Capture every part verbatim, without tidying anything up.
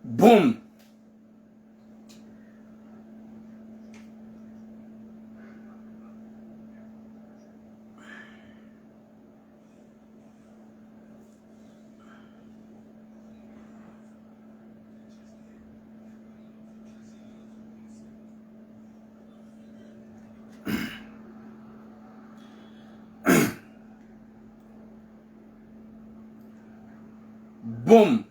Boum. Boum.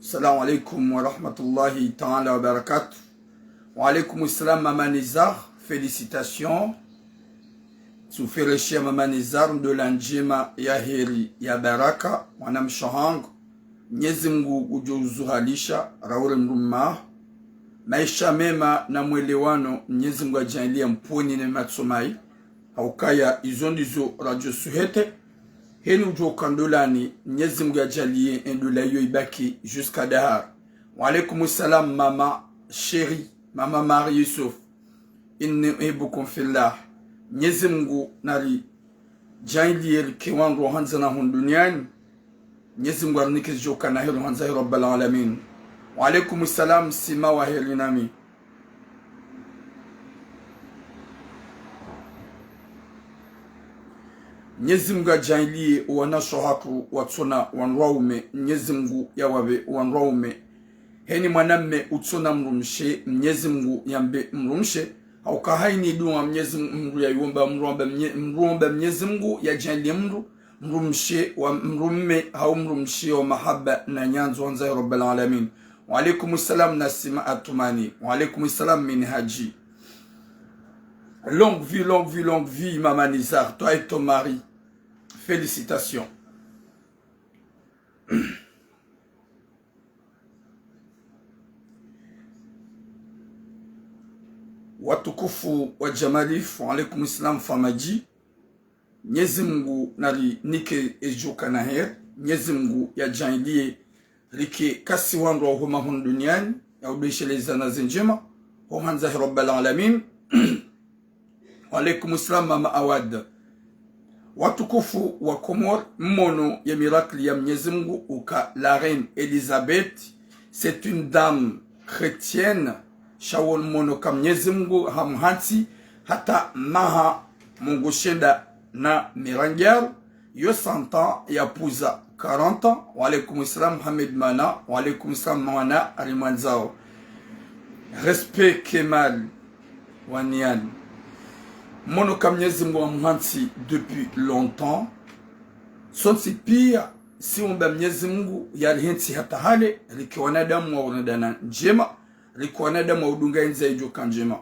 Salam alaikum wa rahmatullahi ta'ala wa barakatuh. Wa alaikum salam, Mama Nizar. Félicitations. Tsufereshia Mama Nizar, ndola ndjema ya heri ya baraka, mwanamshe hangu. Mnyezi Mngu udjo uzuhalisha, raure mdru mma. Maisha mema na mwelewano, Mnyezi Mngu adjaanlie mpvuni ne matso mayi. Haukaya izo ndizo radjo suhete. Heni udjo uka ndolani, Mnyezi Mngu yadjaanlie endola iyo ibaki jusqu'à dahar. Wa alaikum salam, Mama chérie, Mama Marie Youssouf. Inni uhibbukum fillah. Mnyezi Mngu naridjaanlie rike wandru wahandzana hunu duniani. Mnyezi Mngu arinike zidjo uka na heri, handza heri Rabbal Alamin. Wa alaikum salam, Sima wa heri nami. Mnyezi Mngu adjaanlie owanashe hatru watsona wandru waume, Mnyezi Mngu yawapve wandru waume. Heni mwanamme utsona mdrumshe, Mnyezi Mngu yampve mdrumshe. Hauka haini dua Mnyezi Mngu, mdru yaiomba, mdru amba Mnye-, mdru amba Mnyezi Mngu yadjaanlie mdru, mdrumshe wa mdrumme, hau mdrumshe wa mahaba na nyandzo, handza heri Rabbal Alamin. Wa alaikum salam, Nasima Atumani. Wa alaikum salam, Minhaji. Longue vie, longue vie, longue vie, Mama Nizar, toi et ton mari. Félicitations. Watukufu wa Jamalifu, wa alaikum salam, Famaji. Mnyezi Mngu narinike ezidjo uka na heri. Mnyezi Mngu yadjaanlie rike kasi wandru wa uhuma hunu duniani, yaudwesheleza na zendjema, ho handza heri Rabbal Alamin. Wa alaikum salam, Mama Awad. Watukufu wa Komori, mmono ye miracle ya Mnyezi Mngu uka la reine Elisabeth, c'est une dame chrétienne, sha wo mmono ka Mnyezi Mngu hamhantsi hata maha mengo shenda na mirangiaru, yo cent ans ya puza quarante ans. Wa alaikum salam, Mohamed Mana. Wa alaikum salam, Mana Arimwanzao. Respect, Kemal Waniani. Mmono ka Mnyezi Mngu hamhantsi depuis longtemps. Sontsi pia, siomba Mnyezi Mngu yarihantsi hata hale, rike wanadamu wa urendana ndjema, rike wanadamu wa udunga enza idjo uka ndjema.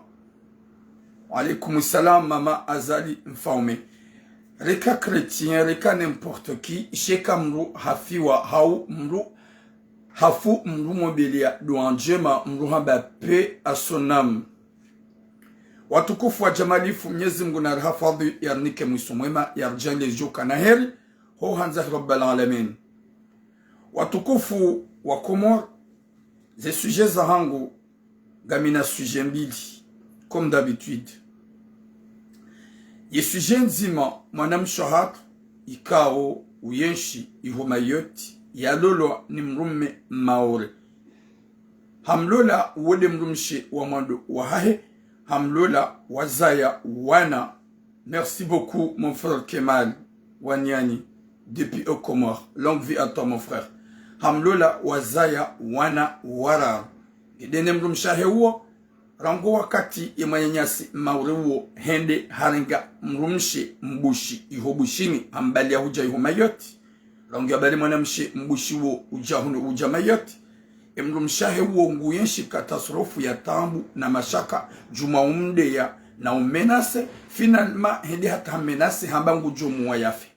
Wa alaikum salam, Mama Azali Mfaume. Reka chrétien, reka n'importe qui, sheka mdru hafiwa, hau mdru hafu, mdru mwombelia dua ndjema, mdru hamba paix à son âme. Watukufu wa Jamalifu, Mnyezi Mngu narihafadhwi, yarinike mwiso mwema, yaridjaanlie zidjo uka na heri, ho handza heri Rabbal Alamin. Watukufu wa Komori, ze sujet zahangu, ngamina sujet mbili, comme d'habitude. Ye sujet ndzima, mwanamshe hatru, ikao uyenshi iho Mayotte, yalolwa ni mdrumme Maore. Hamlola wo nde mdrumshe wa mwando wahahe, hamlola wazaya wana. Merci beaucoup, mon frère Kemal Waniani, depuis aux Comores. Longue vie à toi, mon frère. Hamlola wazaya wana wararu. Ngedjo ne mdrumshe wahe uwo, rangu wakati ye mwananyasi Maore uwo hende harenga mdrumshe mbushi iho Bushini, hambalia hudja iho Mayotte. Rangu yabali mwanamshe mbushi uwo udja hunu, udja Mayotte, e mdrumshe wahe uwo nguyenshi katasrofu ya taabu na mashaka, djuma umdeya na umenase, finalement hende hata hamenase hamba ngudjo muwa yafe.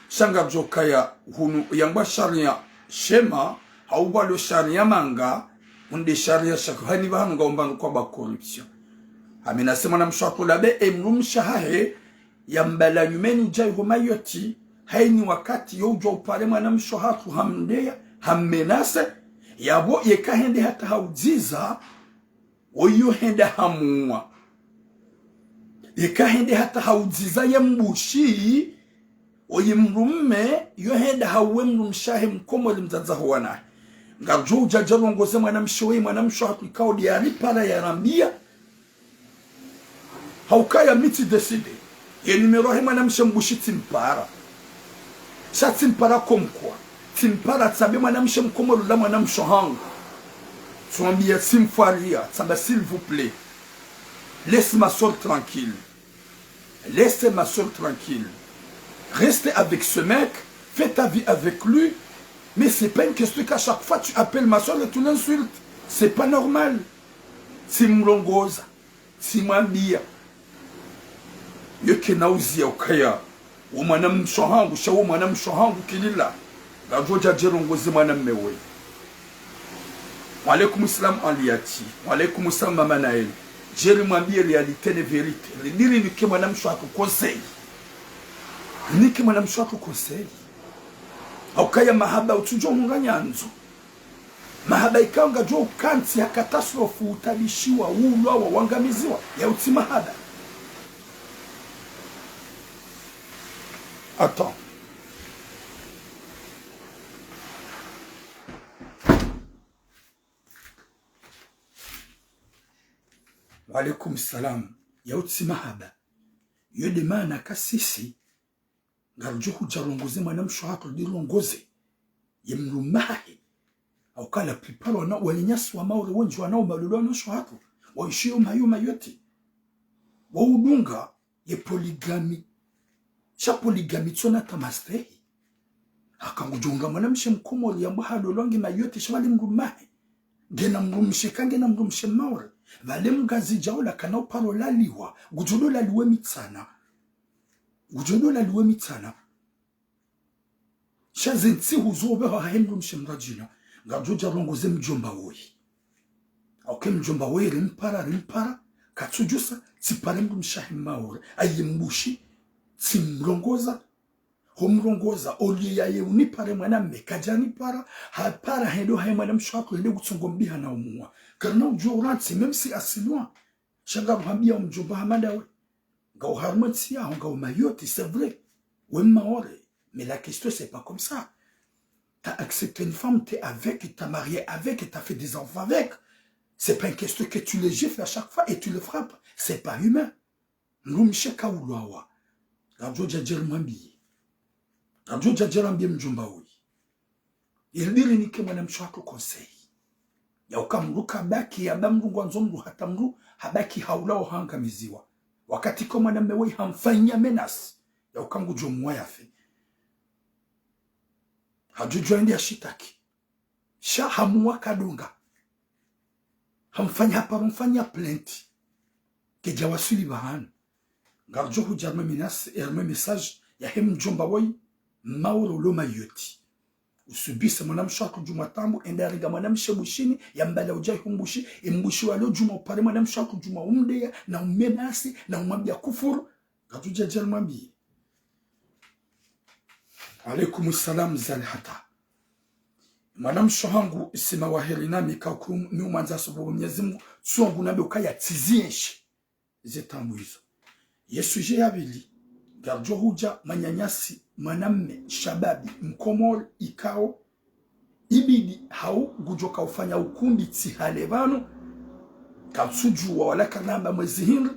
Sha ngapvo kaya hunu yangwa sharia shema, hau pvalo sharia manga, unde sharia shaka, hayini pvahanu ngaumbanu kwamba corruption. Hamenase mwanamshe wahe, labda emdrumshe wahahe yambala nyumeni djayi ho Mayotte, hayini wakati yo udjuwa upare mwanamshe wahatru hamdeya, hammenase, yapvo yeka hende hata haudziza, oyo henda hamuwa. Yeka hende hata haudziza ye mbushi, oyi mdrume, yo henda hauwe mdrumshe wahe mkomori mdzadze waho wanahe. Ngapvo udjadja rongoze mwanamshe weyi, mwanamshe wahatru ikao de yaripara yarambiya. Haukaya mi tsi décidé. Ye numéro yahe mwanamshe mbushi tsimpara. Sha tsimpara comme quoi. Tsimpara tsambe mwanamshe mkomori la mwanamshe wahangu. Tsumwambiya tsimfwaria, tsamba s'il vous plaît. Laisse ma sœur tranquille. Laisse ma sœur tranquille. Reste avec ce mec, fais ta vie avec lui. Mais c'est pas une question qu'à chaque fois tu appelles ma sœur et tu l'insultes. C'est pas normal. Tsimrongoza. Tsimwambiya. Yo kena uziya ukaya wo mwanamshe wahangu, sha wo mwanamshe wahangu kilila. Ngapvo udjadje rongoze mwanamme weyi. Wa alaikum salam Aliyati. Wa alaikum salam mama Naël. Djeri mwambiye réalité ne vérité. Ridiri nike mwanamshe wahatru conseil. Nike mwanamshe wahatru conseil. Haukaya mahaba utsudjo hunga nyandzo. Mahaba ikao ngadjo ukantsi ha catastrophe, utabishiwa, ulwawa, wangamiziwa, yau tsi mahaba. Attends. Wa alaikum salam. Yau tsi mahaba. Yo de maana ka sisi ngaridjo hudja rongoze mwanamshe wahatru, de rongoze ye mdrume wahahe. Hauka la plupart wana, wananyasi wa Maore wendji wana umalolo wanamshe wahatru. Waishiyo mayo Mayotte. Waudunga ye polygamie. Sha polygamie tsona tamastehi. Haka ngudjo unga mwanamshe mkomori yambwa halolwa nge Mayotte sha pvale mdrume wahe. Ngena mdrumshe ka ngena mdrumshe Maore. Pvale mngazidja ola kana uparo laliwa. Ngudjo do laliwe mitsana. Ngudjo do laliwe mitsana. Sha ze ntsihu zo pveho hahe mdrumshe mradjina, ngadjo dja rongoze mdjomba woyi. Hauka mdjomba woyi rimpara, rimpara, katsudjusa, tsipare mdrumshe wahe Maore, ayi mbushi, tsimrongoza, homrongoza, oliye yaye unipare mwanamme, kadjanipara, hapara hende haye mwanamshe wahatru hende kutsongo mbiha na umuwa. Karina udjuwa urantsi, même si à si loin. Sha ngaruhambiya omdjomba Hamada we. Ngau harumwa ntsi yaho, ngau Mayotte, c'est vrai. We Maore. Mais la question, c'est pas comme ça. T'as accepté une femme, t'es avec, t'as marié avec, t'as fait des enfants avec. C'est pas une question que tu le gifles à chaque fois et tu le frappes. C'est pas humain. Mdrumshe kaulwawa. Ngadjo dja djeri mwambiye. Ngadjo dja djeri ambiye mdjomba woyi. Ilibidi nike mwanamshe wahatru conseil. Yauka mdru kabaki, yaba mdru ngwandzo mdru hata mdru, habaki haulawa hangamiziwa. Wakati ko mwanamme woyi hamfanya menace. Yauka ngudjo muwa yafe. Hadjudjwa ende yashitaki. Sha hamuwa kadunga. Hamfanya, haparo mfanya plainte. Kedja waswili pvahanu. Ngardjo hudja harumwa menace, harumwa message yahe mdjomba woyi, Maore ulo Mayotte. Usubisa mwanamshe wahatru djumwa tambu, enda yarenga mwanamshe bushini, yambala udja iho mbushi, embushi walo djumwa upare mwanamshe wahatru djumwa umdeya, na umenace, na umwambiya kufuru. Ngardjo dja djeri mwambiye. Alaikum salam Zalihata. Mwanamshe wahangu isima wa heri nami ka uku mi umwandza sababu Mwenyezi Mungu, tsi wangu nambe ukaya tsizienshi ze tambu izo. Ye sujet ya pvili, ngardjo hudja mwananyasi, mwanamme, shababi, mkomori, ikao, ibidi hau ngudjo kaufanya ukumbi tsi hale pvanu, katsudjuwa wala karamba mwezi hindri,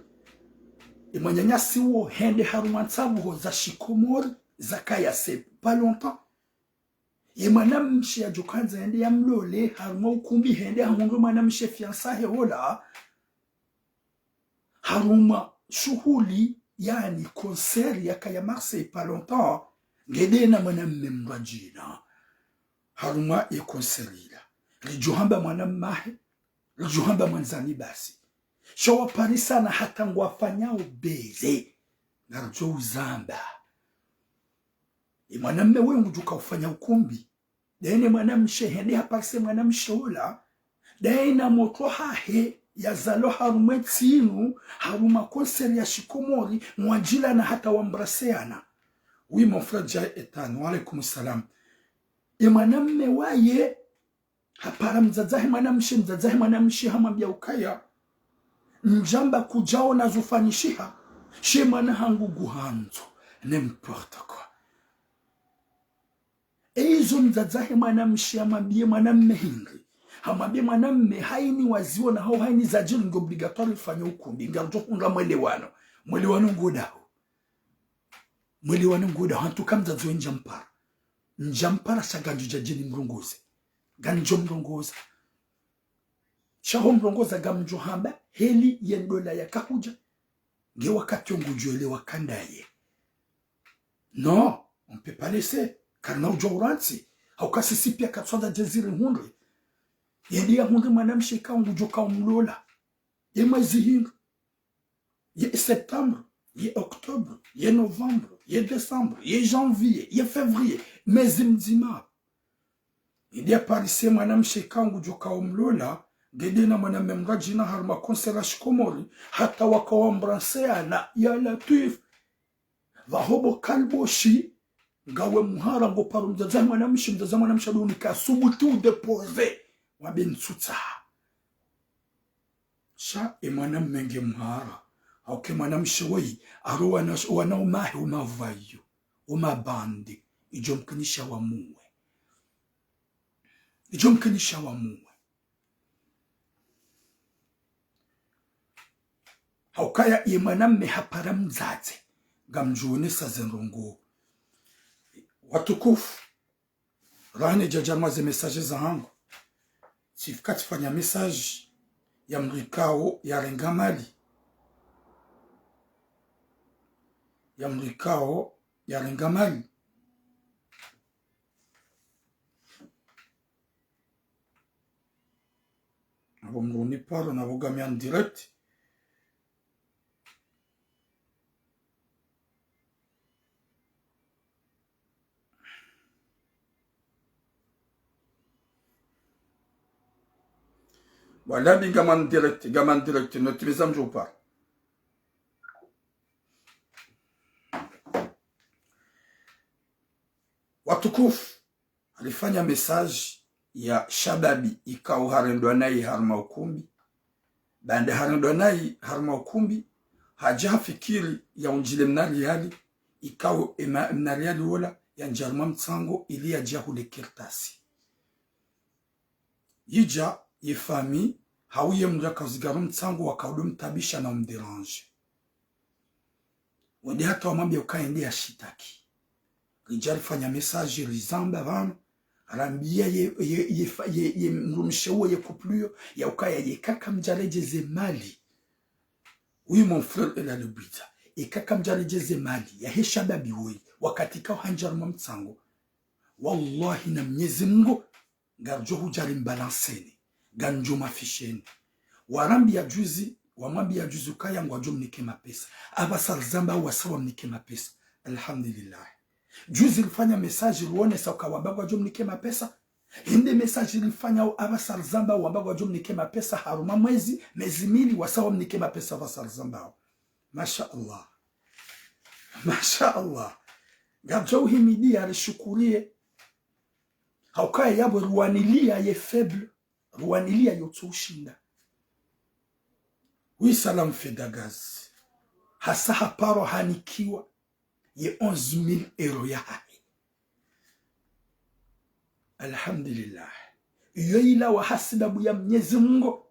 ye mwananyasi wo hende harumwa ntsabuho za shikomori, zakaya c'est pas longtemps. Ye mwanamshe yadjo kandza yende yamlole, harumwa ukumbi hende hamwonge mwanamshe fiançailles ola, harumwa shuhuli, yaani concert yakaya Marseille pas longtemps, ngede na mwanamme mdrwadjina. Harumwa ye concert ila. Ridjo hamba mwanamme wahe, ridjo hamba mwandzani basi. Sha waparisana hata ngwafanyao baiser. Ngaridjo uzamba. Ye mwanamme wewe ngudjo ka ufanya ukumbi. Daye ne mwanamshe hende haparise mwanamshe ola. Daye na motro hahe yazalwa harumwa ye ntsi inu, harumwa concert ya shikomori, mwadjilana hata wambraseana. Oui, mon frère Jai Ethan, wa alaykum salam. Ye mwanamme waye hapara mdzadze wahe mwanamshe, mdzadze wahe mwanamshe hamwambia ukaya, ndjamba kudjaona zofanyishiha, she mwana hangu nguhandzo, n'importe quoi. Eyizo mdzadze wahe mwanamshe hamwambie mwanamme hindri. Hamwambie mwanamme, hayini waziona hau hayini zadjiri, nge obligatoire rifanye ukumbi, ngaridjo hundra mwelewano. Mwelewano ngudaho. Mwelewano ngudaho, en tout cas mdzadze we ndjampara. Ndjampara sha ngandjo djadjeni mrongoze. Ngandjo mrongoza. Sha ho mrongoza ngamdjo hamba, heli ye ndola yakahudja. Nge wakati wo ngudjo elewa ka ndaye. Non, on peut pas laisser. Karina udjuwa urantsi. Hauka sisi pia katswandza djeziri hundre. Yende yahundre mwanamshe ka ngudjo ka umlola. Ye mwezi hindri. Ye septembre, ye octobre, ye novembre, ye décembre, ye janvier, ye février. Mezi mdzima. Yende yaparise mwanamshe ka ngudjo ka umlola, ngende na mwanamme mradjina harumwa concert ya shikomori, hata waka wambraseana, ya Latwif. Pvaho bo kalboshi, ngawe muhara ngoparo mdzadze wahe mwanamshe, mdzadze wahe mwanamshe ndo unika subuti udéposer, wambe ntsutsaha. Sha ye mwanamme nge muhara, hauka ye mwanamshe woyi, aro wana, wana umahe umavayo, umabandi, idjo mkinisha wamuwe. Idjo mkinisha wamuwe. Haukaya ye mwanamme hapara mdzadze, ngamdjo onesa ze ndrongoo. Watukufu, rahana djadja mwa ze message zahangu. Tsifika tsifanya message ya mdru ikao yarenga mali. Ya mdru ikao yarenga mali. Apvo mdru uniparo na pvo ngami en direct. Wala bi ngami en direct, ngami en direct, no timiza mdjo upara. Watukufu, harifanya message ya shababi ikao harendwa nayi harumwa ukumbi. Baanda harendwa nayi harumwa ukumbi, hadja hafikiri ya undjile mna riali, ikao ema, mna riali wola yandjia harumwa mtsango ili yadje yahule kartasi. Yidja ye famille, hau ye mdru yakao uzigaro mtsango wakao udo mtabisha na umdéranger. Wende hata wamwambia ukaya yende yashitaki. Ridja rifanya message rizamba pvanu, rambia ye, ye, ye, fa- ye, ye mdrumshe uwo ye couple iyo, ya ukaya yeka kamdjaredjeze mali. Oui, mon frère Elali Bwidza, yeka kamdjaredjeze mali yahe shababi woyi, wakati ikao handjia harumwa mtsango. Wallahi na Mnyezi Mngu, ngaridjo hudja rimbalanseni, ngandjo mafisheni. Warambia juzi, wamwambia juzi ukaya ngwadjo mnike mapesa. Apvasa rizamba wasaya wamnike mapesa. Alhamdulillah. Juzi rifanya message rionesa uka wamba ngwadjo mnike mapesa. Hinde message rifanya apvasa rizamba wamba ngwadjo mnike mapesa harumwa mwezi, mezi mili wasaya wamnike mapesa apvasa rizambao. Masha Allah. Masha Allah. Ngaridjo uhimidia rishukurie. Haukaya yapvo ruwanilia ye faible, ruwanilia yotso ushinda. Oui, Salam Fedagaz. Hasa haparo hanikiwa ye onze mille euros yahahe. Alhamdulillah. Iyo ilawa hasibabu ya Mnyezi Mngu.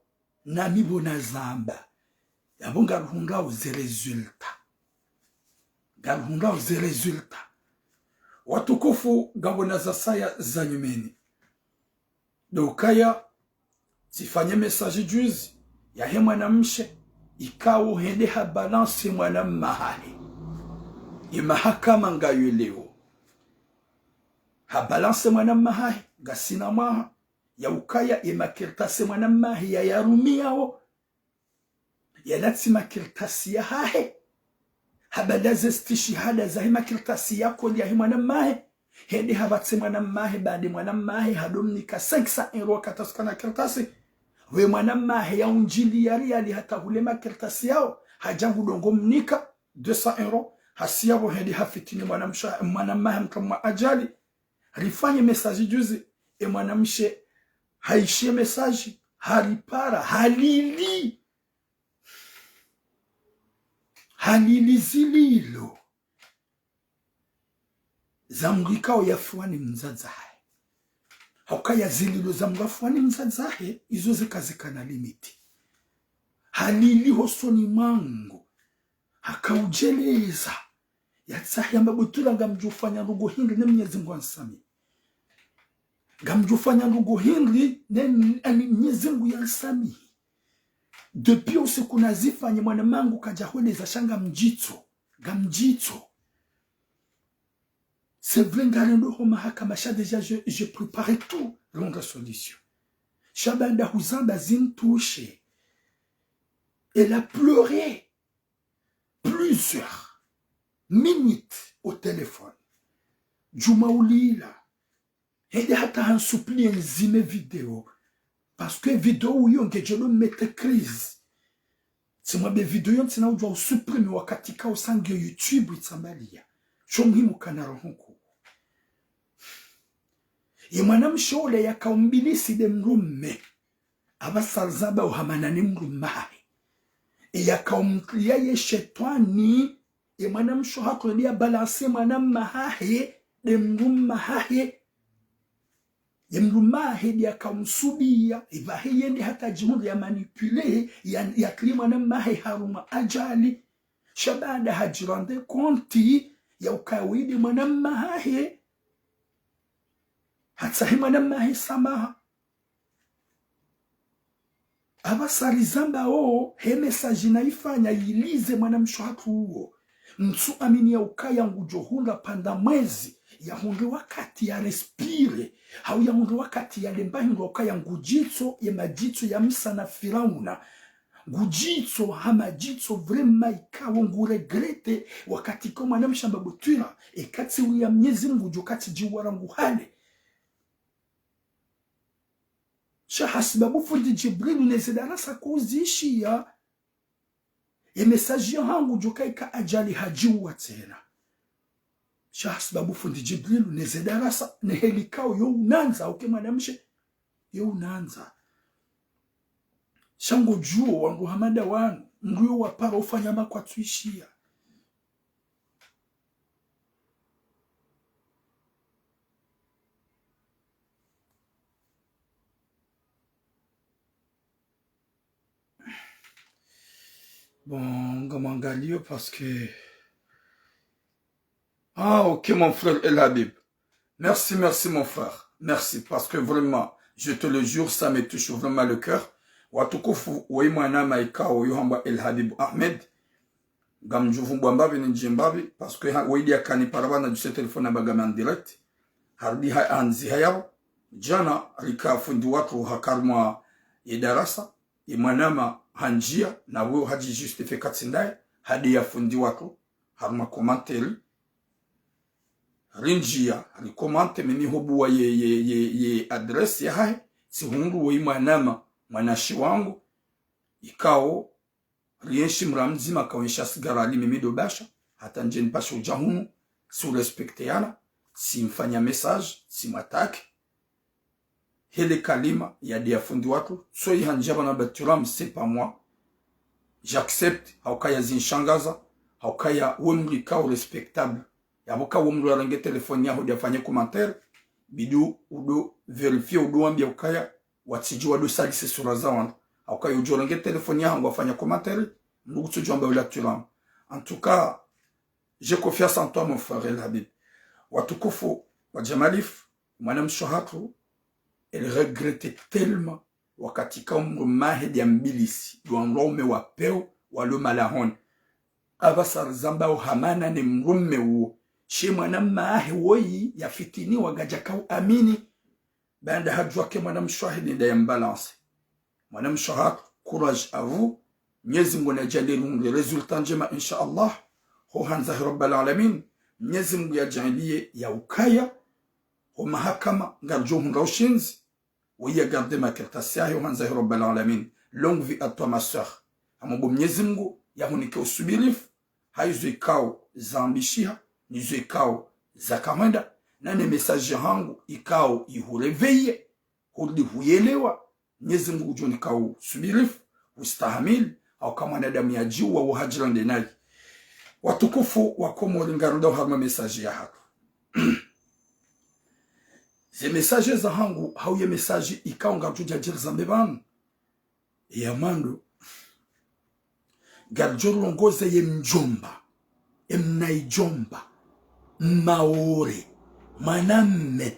Nami pvo nazamba. Yapvo ngaruhundrao ze résultat. Ngaruhundrao ze résultat. Watukufu, ngapvo na zasaya za nyumeni. Ndo ukaya, tsifanye message juzi, yahe mwanamshe, ikao hende habalanse mwanamme hahe. Ye mahakama ngayo leo. Habalanse mwanamme hahe, ngasina mwaha, ya ukaya ye makartasi mwanamme hahe yayarumiao. Yalatsi makartasi yahahe. Habala ze stishihada zahe makartasi ya kweli yahe mwanamahe. Hende hapvatse mwanamahe, baada mwanamahe hadomnika cinq cents euros wakati yasuka na kartasi. We mwanamahe yaundjili ya riali hata hule makartasi yao. Hadja ngudongo mnika deux cents euros. Hasi yapvo hende hafitini mwanamshe, mwanamahe mtru mwa ajali. Rifanye message juzi, e mwanamshe haishiya message, haripara, halili. Halili zililo za mdru ikao yafiwa ni mdzadze hahe. Hauka ya zililo za mdru afiwa ni mdzadze hahe, izo zika zika na limite. Halili hosoni mwangu. Hakaudjeleza. Yatsahe yamba Butula ngamdjofanya ndrongo hindri ne Mnyezi Mngu yansamihi. Ngamdjofanya ndrongo hindri ne, ani Mnyezi Mngu yansamihi. Depuis usiku nazifanye mwananyangu kadjahweleza sha ngamdjitso. Ngamdjitso. C'est vrai ngarendo ho mahakama sha déjà je, je prépare tout rendre solution. Sha baanda huzamba zintushe. Elle a pleuré plusieurs minutes au téléphone. Djuma ulila. Hende hata hansupplier nizime video. Parce que video uyo ngedjo do mettre crise. Tsimwambe video yo ntsina udjuwa usupprimer wakati ikao sa ngiyo YouTube itsambaliya. Sho muhimu kana roho nkuu. Ye mwanamshe ule yakaumbilisi nde mdrume. Apvasa rizamba uhamana ne mdrume hahe. Yakaumtria ye shetwani, ye mwanamshe hatru ndiya balancer mwanamme hahe, nde mdrume hahe. Ye mdrume hahe ndiya kaumsubiya, ipvahe yende hata djihundre ya manipuler, ya, yatrie mwanamme hahe harumwa ajali. Sha baanda hadji rendre compte ya ukaya wende mwanamme hahe. Hatsahe mwanamme hahe samaha. Apvasa rizamba o, he message nayifanya yilize mwanamshe hatru uwo. Ntsu amini ya ukaya ngudjo hundra pvanda mwezi, yahundre wakati ya respirer, hau yahundre wakati ya lemba hindru ukaya ngudjitso ye madjitso ya Musa na Firauna. Ngudjitso ha madjitso vraiment ikao ngu regretter wakati ikao mwanamshe amba Butula, eka tsi uya Mnyezi Mngu djo katsi djiwa rangu hale. Sha hasibabu fundi Djibrilu ne ze darasa kauzishiya. Ye message yahangu djo kaika ajali hadjiwa tsena. Sha hasibabu fundi Djibrilu ne ze darasa ne heli ikao yo unandza, uke mwanamshe. Yo unandza. Sha ngodjuo wandru hama nda wanu, mdru yo wapara ufanya makwatsu ishiya. Bon, ngamwangaliyo parce que... Ah, ok, mon frère El Habib. Merci, merci, mon frère. Merci, parce que vraiment, je te le jure, ça me touche vraiment le cœur. Watukufu, woyi mwananya ikao yo hambwa El Habib Ahmed. Ngamdjo vumbwa mbapvi nindjie mbapvi, parce que ha, woyi ndiya kani para pvanu djuse téléphone amba ngami en direct. Harudi ha, handzi hayapvo. Djana, rika fundi watru haka harumwa ye darasa, ye mwananya handjia, na wo hadji justifier katsi ndaye, hadi ya fundi watru, harumwa commentaire. Rindjia, ri commenter, mimi hobuwa ye, ye, ye, ye adresse yahahe, tsihundru woyi mwananya, mwanashe wangu, ikao, rienshi mra mdzima kawenshi asigara ali mimi ndo basha, hata ndje nipashe udja hunu, tsi urespecteyana, tsimfanya message, tsimwattaquer. Hele kalima ya ndiya fundi watru, tsoyi handjia pvanu amba Thuram, c'est pas moi. J'accepte, haukaya zinshangaza, haukaya we mdru ikao respectable. Yapvo ka wo mdru yarenge téléphone yaho ndiya fanye commentaire, bidi udo vérifier, udo wambia ukaya, watsidji wado salise sura za wandru. Haukaya udjo renge téléphone yahangu wafanya commentaire, mdru kutsudjo amba ula Thuram. En tout cas, j'ai confiance en toi, mon frère El Habib. Watukufu wa Jamalif, mwanamshe hatru, elle regrette tellement wakati ikao mdrume hahe ndiya mbilisi, ndo wandru waume wa pewu, walo malahoni. Apvasa rizamba uhamana ne mdrume uwo. She mwananya hahe woyi yafitiniwa ngadja kauamini. Baanda hadjuwa ke mwanamshe hahe nde ndiya mbalancer. Mwanamshe hatru, courage à vous. Mnyezi Mungu nadjaanlie rihundre résultat ndjema, insha Allah, ho handza he Rabbal Alamin. Mnyezi Mungu yadjaanlie ya ukaya ho mahakama ngaridjo hundra ushindzi, weye ya garde makartasi yahe ho handza he Rabbal Alamin. Longue vie à toi, ma sœur. Hamwomba Mnyezi Mungu yahunike usubirifu, ha izo ikao zaambishiha, nizo ikao zakahwenda, na ne message yahangu ikao ihuréveiller, hurudi huyelewa. Mnyezi Mungu udjo hunika usubirifu, ustahamili, hauka mwanadamu yadjuwa wo hadjira nde nayi. Watukufu wa Komori, ngarudao harumwa message yahatru. Ze message zahangu, hau ye message ikao ngaridjo djadjiri zambe pvanu. Ya mwando, ngaridjo rongoza ye mdjomba, ye mnaidjomba, Maore, mwanamme.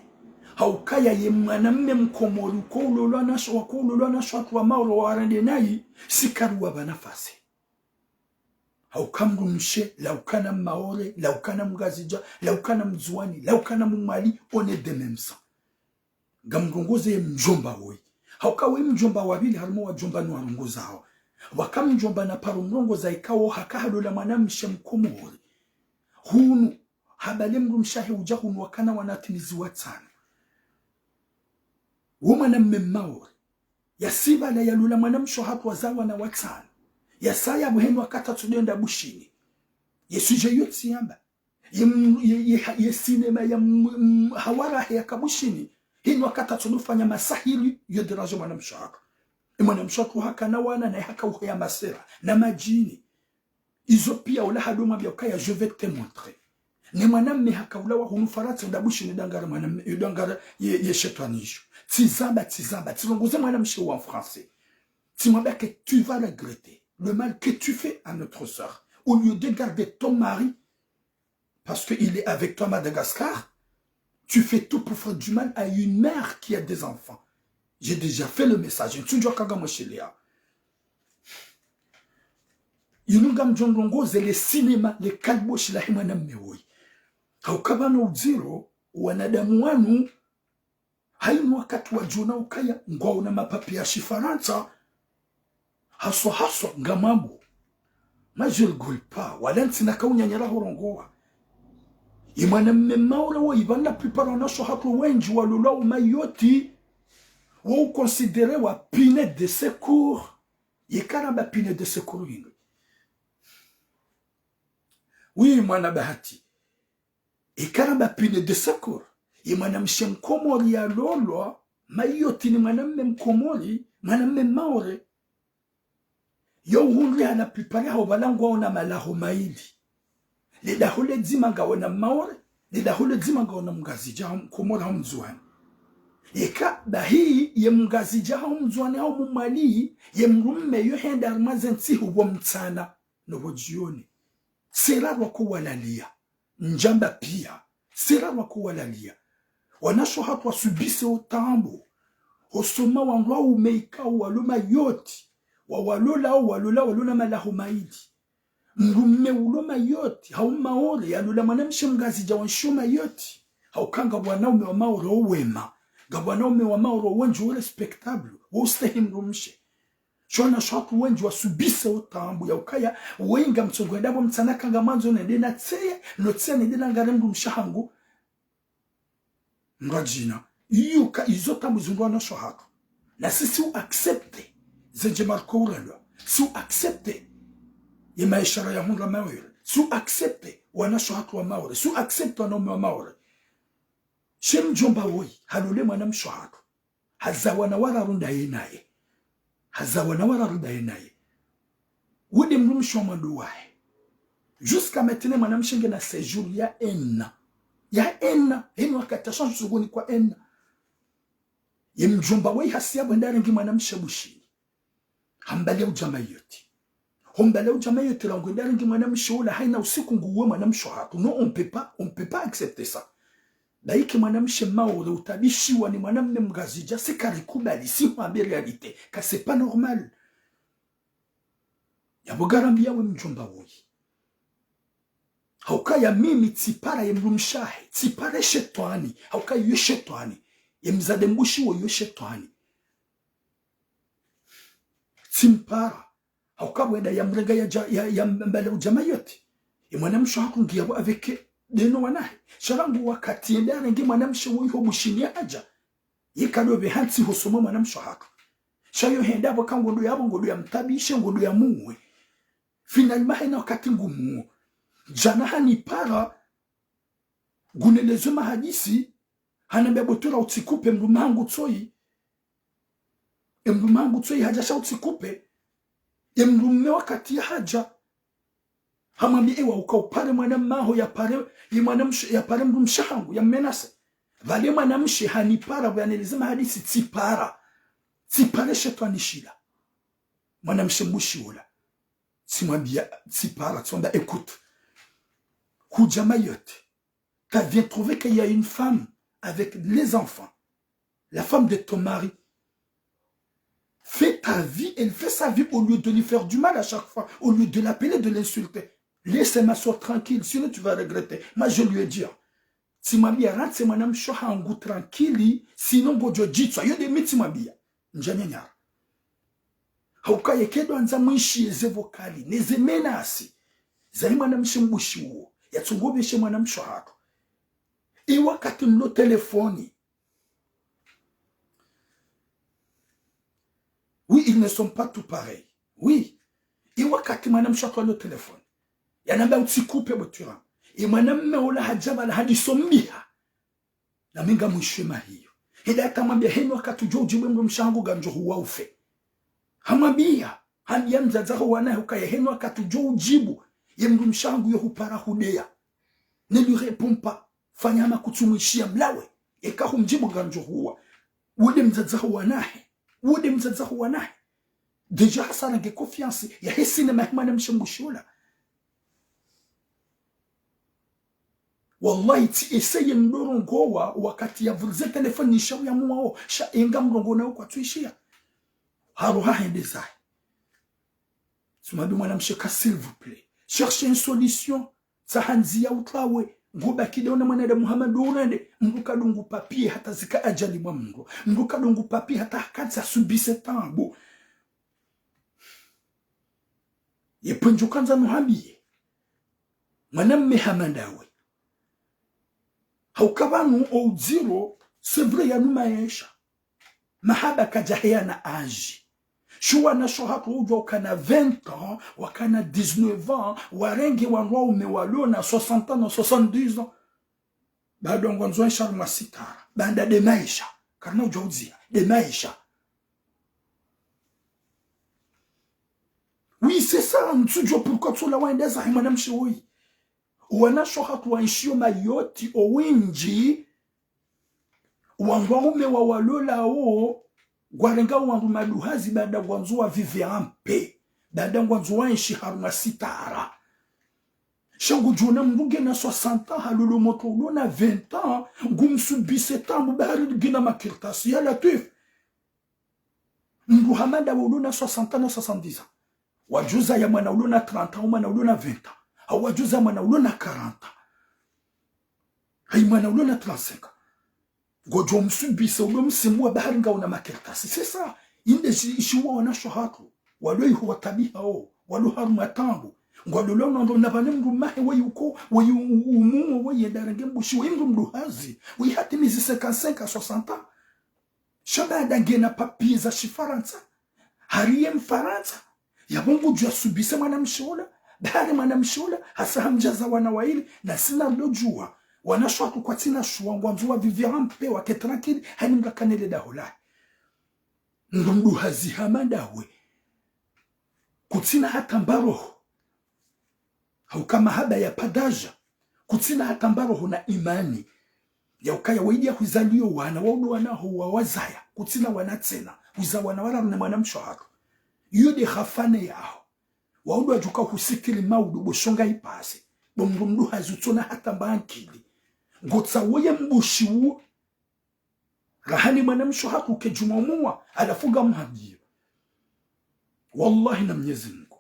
Haukaya ye mwanamme Mkomori, uko ulolwa na sho, wako ulolwa na sho hatru wa Maore wa warende nayi, si karuwapva nafasi. Hauka mdrumshe, laukana Maore, laukana Mngazidja, laukana Mndzuwani, laukana Mmwali, on est de même sang. Ngamrongoze ye mdjomba woyi. Hauka we mdjomba wa pvili harumwa wadjomba niwarongozao. Waka mdjomba naparo mrongoza ikao haka halola mwanamshe Mkomori. Hunu, habale mdrumshe wahe udja hunu wakana wana watimizi watsanu. Wo mwanamme Mmaore yasipvala yalola mwanamshe hatru wazaa wana watsanu. Yasaya pvo henu wakati atsudjo enda Bushini. Ye sujet yo tsiyamba. Ye m-, ye, ye, ye cinéma ya m-, m-, hawara he yaka Bushini. Hinu wakati atsudjo fanya masahiri yo déranger mwanamshe hatru. Ye mwanamshe hatru hakana wana naye haka uheya masera na madjini. Izo pia ula hado mwambia ukaya, je vais te montrer. Ne mwanamme haka ulawa hunu Farantsa, enda Bushini, enda ngara mwanamme, enda ngara ye, ye shetwani isho. Tsizamba, tsizamba, tsirongoze mwanamshe wa Français. Tsimwambia que tu vas regretter le mal que tu fais à notre sœur. Au lieu de garder ton mari, parce qu'il est avec toi à Madagascar, tu fais tout pour faire du mal à une mère qui a des enfants. J'ai déjà fait le message. Ntsudjuwa kanga mweshelea. Inu ngamdjo ndrongoze le cinéma, le kalboshi lahe mwanamme woyi. Hauka pvanu udziro, wanadamu wanu, hayinu wakati wadjona ukaya, ngwaona mapapier ya Shifarantsa, haswa haswa ngamwambo. Mais je rigole pas, wala ntsina kaunyanyara hurongowa. Ye mwanamme Mmaore woyi, pvanu la plupart wanashe hatru wendji walolwa o Mayotte, wo uconsidérewa pine de secours. Ye karamba pine de secours hindri? Oui, mwana Bahati. Ye karamba pine de secours. Ye mwanamshe Mkomori yalolwa Mayotte ni mwanamme Mkomori, mwanamme Mmaore. Yo uhundri hala plupart yaho pvala ngwaona malaho mayili. Le daho le dzima ngaona Mmaore, le daho le dzima ngaona Mngazidja, hau Mkomori, hau Mndzuwani. Yeka bahi ye Mngazidja, hau Mndzuwani, hau Mmwali, ye mdrumme yo henda harumwa ze ntsihu pvo mtsana, no pvo djioni. Sera rwako walalia. Ndjamba pia, sera rwako walalia. Wanashe hatru wasubise o taabu. Hosoma wandru waume ikao walo Mayotte. Wa walola, o walola, walo na malaho mayili. Mdrumme ulo Mayotte, hau Mmaore, yalola mwanamshe Mngazidja wa nsho Mayotte. Hauka ngapvo wanaume wa Maore o wema. Ngapvo wanaume wa Maore o wendji o respectable, wo ustehi mdrumshe. Sho wanashe hatru wendji wasubise o taabu ya ukaya, woyi ngamtsongo enda pvo mtsana ka ngamwandzo nende na tseye, no tseye nende na ngare mdrumshe wahangu. Mradjina. Iyo ka izo taabu zihundrwa wanashe hatru. Na si, si u accepter ze ndjema riko urendwa. Si u accepter ye maesha rayahundra Maore. Si u accepter wanashe hatru wa Maore. Si u accepter wanaume wa Maore. She mdjomba woyi, halole mwanamshe hatru. Hazaa wana wararu ndaye naye. Hazaa wana wararu ndaye naye. Wo nde mdrumshe wa mwando wahe. Jusqu'à maintenant, mwanamshe ngena séjour ya un an. Ya un an. Heni wakati ashansu sokoni kwa un an. Ye mdjomba woyi hasiya pvo henda harengi mwanamshe Bushini. Hambalia udja Mayotte. Hombalia udja Mayotte rangu henda harengi mwanamshe ula, hayina usiku nguwe mwanamshe hatru. Non, on peut pas, on peut pas accepter ça. Bahi ke mwanamshe Mmaore utabishiwa ni mwanamme Mngazidja, si karikubali, si hwambe réalité. Ka c'est pas normal. Yapvo ngarambia we mdjomba woyi. Haukaya mimi tsipara ye mdrumshe wahe, tsipara ye shetwani, haukaya yo shetwani, ye mzade mbushi wo yo shetwani. Tsimpara. Hauka pvo yenda yamrenga yadja, ya, yambala udja Mayotte. Ye mwanamshe hatru ngiya pvo avec deno wanahe. Sha rangu wakati yenda yarenge mwanamshe woyi ho Bushini hadja. Yeka ndo pve hantsi hosoni mwa mwanamshe hatru. Sha yo henda pvo ka ngondo yapvo, ngondo yamtabishe, ngondo yamuwe. Finalement, hena wakati ngumuwo. Djana hanipara, nguneleze mahadisi, hanambia bo Twira utsikupe mdrume hangu tsoyi. E mdrume hangu tsoyi hadja sha utsikupe. E mdrume wakati yahadja. Hamwambia ewa uka upare mwana maho yapare, ye mwanamshe, yapare mdrumshe hangu, yammenase. Pvale mwanamshe hanipara, pvo yaneleze mahadisi, tsipara. Tsipare shetwani shila. Mwanamshe mbushi wola. Tsimwambia, tsipara, tsimwambia, écoute. Hudja Mayotte. T'as bien trouvé qu'il y a une femme avec les enfants. La femme de ton mari. Fais ta vie, elle fait sa vie au lieu de lui faire du mal à chaque fois, au lieu de l'appeler, de l'insulter. Laisse ma soeur tranquille, sinon tu vas regretter. Moi, je lui ai dit, hein. Tsimwambia, rantse mwanamshe hangu tranquille, sinon ngodjo djitswa. Yo nde mi tsimwambia. Ndjanyanyara. Hauka yeka ndo andza mwishiye ze vocal, neze menace. Zayi mwanamshe mbushi uwo. Yatsungopveshe mwanamshe hatru. E wakati mlo telefoni. Oui, ils ne sont pas tous pareils. Oui. E wakati mwanamshe hatru alo telefoni. Yanambia utsikupe bo Twira. E mwanamme ola hadja pvala hadisombiha. Na mi ngamwishiye mahiyo. Hila hata mwambia heni wakati udjo udjibu mdrumshe hangu ngandjo huwa ufe. Hamwambia, hambia mdzadze ho wanahe ukaya heni wakati udjo udjibu, ye mdrumshe hangu yo hupara hudeya. Ne lui réponds pas. Fanya hama kutsumwishiya mlawe. Eka humdjibu ngandjo huwa. Wo nde mdzadze ho wanahe. Wo nde mdzadze ho wanahe. Déjà hasara nge confiance yahe sine mahe mwanamshe mbushi ola. Wallahi, tsi essayer ndo rongowa wakati yapvulize telefoni nisha uyamuwawo, sha enga mrongowo nawo kwatsuishiya. Haroha hende zahe. Tsimwambi mwanamshe ka, s'il vous plaît. Cherche une solution. Tsaha ndziya utwawe. Ngobaki nde ona mwanadamu hama ndo urende. Mdru kadungu papier hata zika ajali mwa mdru. Mdru kadungu papier hata hakadza subise taabu. Ye pvendjo kandza nuhambiye. Mwanamme hama ndawe. Hauka pvanu o udziro, c'est vrai yanu maesha. Mahaba kadjaheyana âge. Sha wanashe hatru udjuwa ukana vingt ans, wakana dix-neuf ans, warenge wandru waume walona soixante ans na soixante-dix ans. Bado ngwandzo waenshi harumwa sitara. Baanda nde maesha. Karina udjuwa udziya. Nde maesha. Oui, c'est ça. Ntsudjuwa pourquoi tsola waenda zahe mwanamshe woyi. Wanashe hatru waenshiyo Mayotte owendji. Wandru waume wawalolawo, ngwarenga wandru maduhazi baanda ngwandzo wa vivre en paix. Baanda ngwandzo waenshi harumwa sitara. Sha ngudjona mdru ngena soixante ans, halolo motro ulona vingt ans, ngumsubise taabu bahari ngena makartasi. Ya Latwif. Mdru hama ndawe ulona soixante ans na soixante-dix ans. Wadjuzaya mwana ulona trente ans, mwana ulona vingt ans. Hau wadjuzaya mwana ulona quarante ans. Hayi mwana ulona trente-cinq ans. Ngodjo msubise ulo msimu wa bahari ngauna makartasi. C'est ça. Inde shi, shiwa wanashe hatru. Walo iho watabiha o. Walo harumwa taabu. Ngwalolwa unando na pvane mdru mahe wayi uko, wayi u-, u-, umumo, wayi yenda renge mbushi, wayi mdru mduhazi. Wayi hatimizi cinquante-cinq à soixante ans. Sha baanda ngena papier za shifarantsa. Hariye mfarantsa. Yapvo ngudjuwa subise mwanamshe ola. Bahari mwanamshe ola. Hasa hamdjaza wana wayili. Na sina ndo djuwa. Wanashe hatru kwatsina shuwa ngwandzo wa vivre en paix wake tranquille. Hayini mdru akane le daho lahe. Mdru mduhazi hama ndawe. Kutsina hata mba roho. Hauka mahaba ya pvadja. Kutsina hata mba roho na imani. Ya ukaya waidi ya hwizaliyo wana, waudo wana ho wawazaya. Kutsina wana tsena. Hwiza wana wararu ne mwanamshe hatru. Iyo nde hafane yaho. Waudo wadjuka husikili maudu bo shonga ipase. Bo mdru mduhazi utsona hata mba ankili. Ngotsawo ye mbushi uwo. Rahani mwanamshe hatru kedjuma umuwa, halafu ngamhambiyo. Wallahi na Mnyezi Mungu.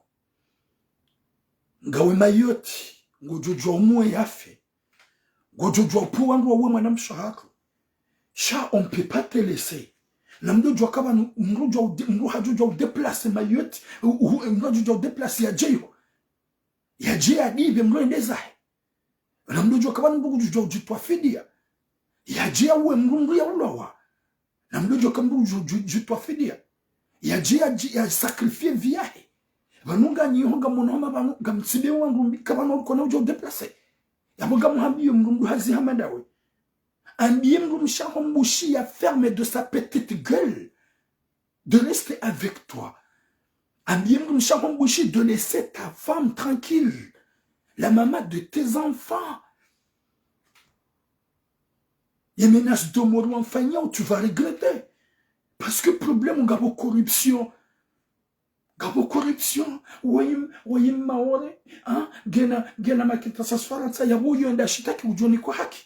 Ngawe Mayotte, ngodjo djuwa umuwe yafe. Ngodjo djuwa upvuwa ndo wauwe mwanamshe hatru. Sha on peut pas te laisser. Na mndru djuwa kaba nu-, mndru djuwa ude-, mndru hadjo djuwa udéplacer Mayotte, u-, u-, mndru hadjo djuwa udéplacer yadjeyo. Yadje yadipve mndru yende zahe. Na mndru djuwa kaba nu mndru kudjo djuwa udjitwafidia. Yadje yauwe mndru, mndru yaulawa. Na mndru djuwa kaba mndru djuwa udji-, udjitwafidia. Yadje yadji-, yasacrifier vie yahe. Pvanu nganyi ho ngamono hama pvanu, ngamtsibe wandru mbi, kaba nu ulikana udjuwa udéplacer. Yapvo ngamuhambiyo mndru, mndru hazi hama ndawe. Ambiye mndru mshe waho mbushi ya ferme de sa petite gueule, de rester avec toi. Ambiye mndru mshe waho mbushi de laisser ta femme tranquille, la maman de tes enfants. Ye menace de mort wamfanyao, tu vas regretter. Parce que problème ngapvo corruption. Ngapvo corruption, woyi m-, woyi Maore, ah, ngena, ngena makita sa Farantsa, yapvo uyo yende yashitaki udjo nikwa haki.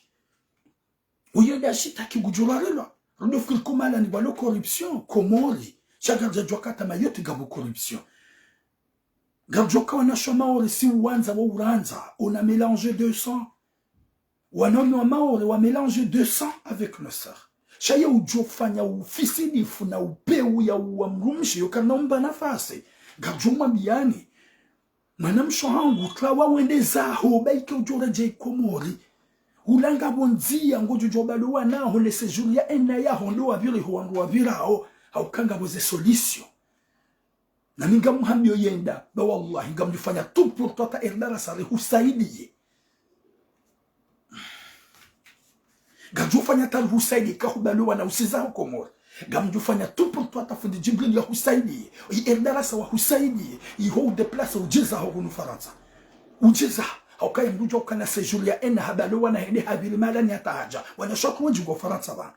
Uyo yende yashitaki ngudjo rarelwa. Rodolphe Kirkoma halani pvalo corruption, Komori. Sha ngaridjo djuwa hata Mayotte ngapvo corruption. Ngaridjo ka wanashe wa Maore si uwandza wa urandza, on a mélangé deux sangs. Wanaume wa Maore wa mélangé deux sangs avec nos sœurs. Sha ye udjo fanya ufisidifu na upvewu ya uwa mdrumshe, yo kana umba nafasi. Ngaridjo mwambiyani. Mwanamshe wahangu, tlawa wende zaho, ba ike udjo redjei Komori. Ulanga pvo ndziya, ngodjo djo balo wana ho, ne séjour ya un an yaho ndo wapviri ho wandru wapvirao, hauka ngapvo ze solution. Na mi ngamuhambiyo yenda, ba wallahi, ngamdjofanya tout pour toi hata eri darasa rihusaidiye. Ngamdjofanya hata rihusaidiye, kahubali wana usiza ho Komori. Ngamdjofanya tout pour toi hata fundi Djibril yahusaidiye. Yi eri darasa wahusaidiye. Iho udéplacer udje zaho hunu Farantsa. Udje zaho. Hauka ye mndru djuwa ukana séjour ya un an habali wana hende hapviri mahalani hata hadja. Wanashe wendji ngo Farantsa pvanu.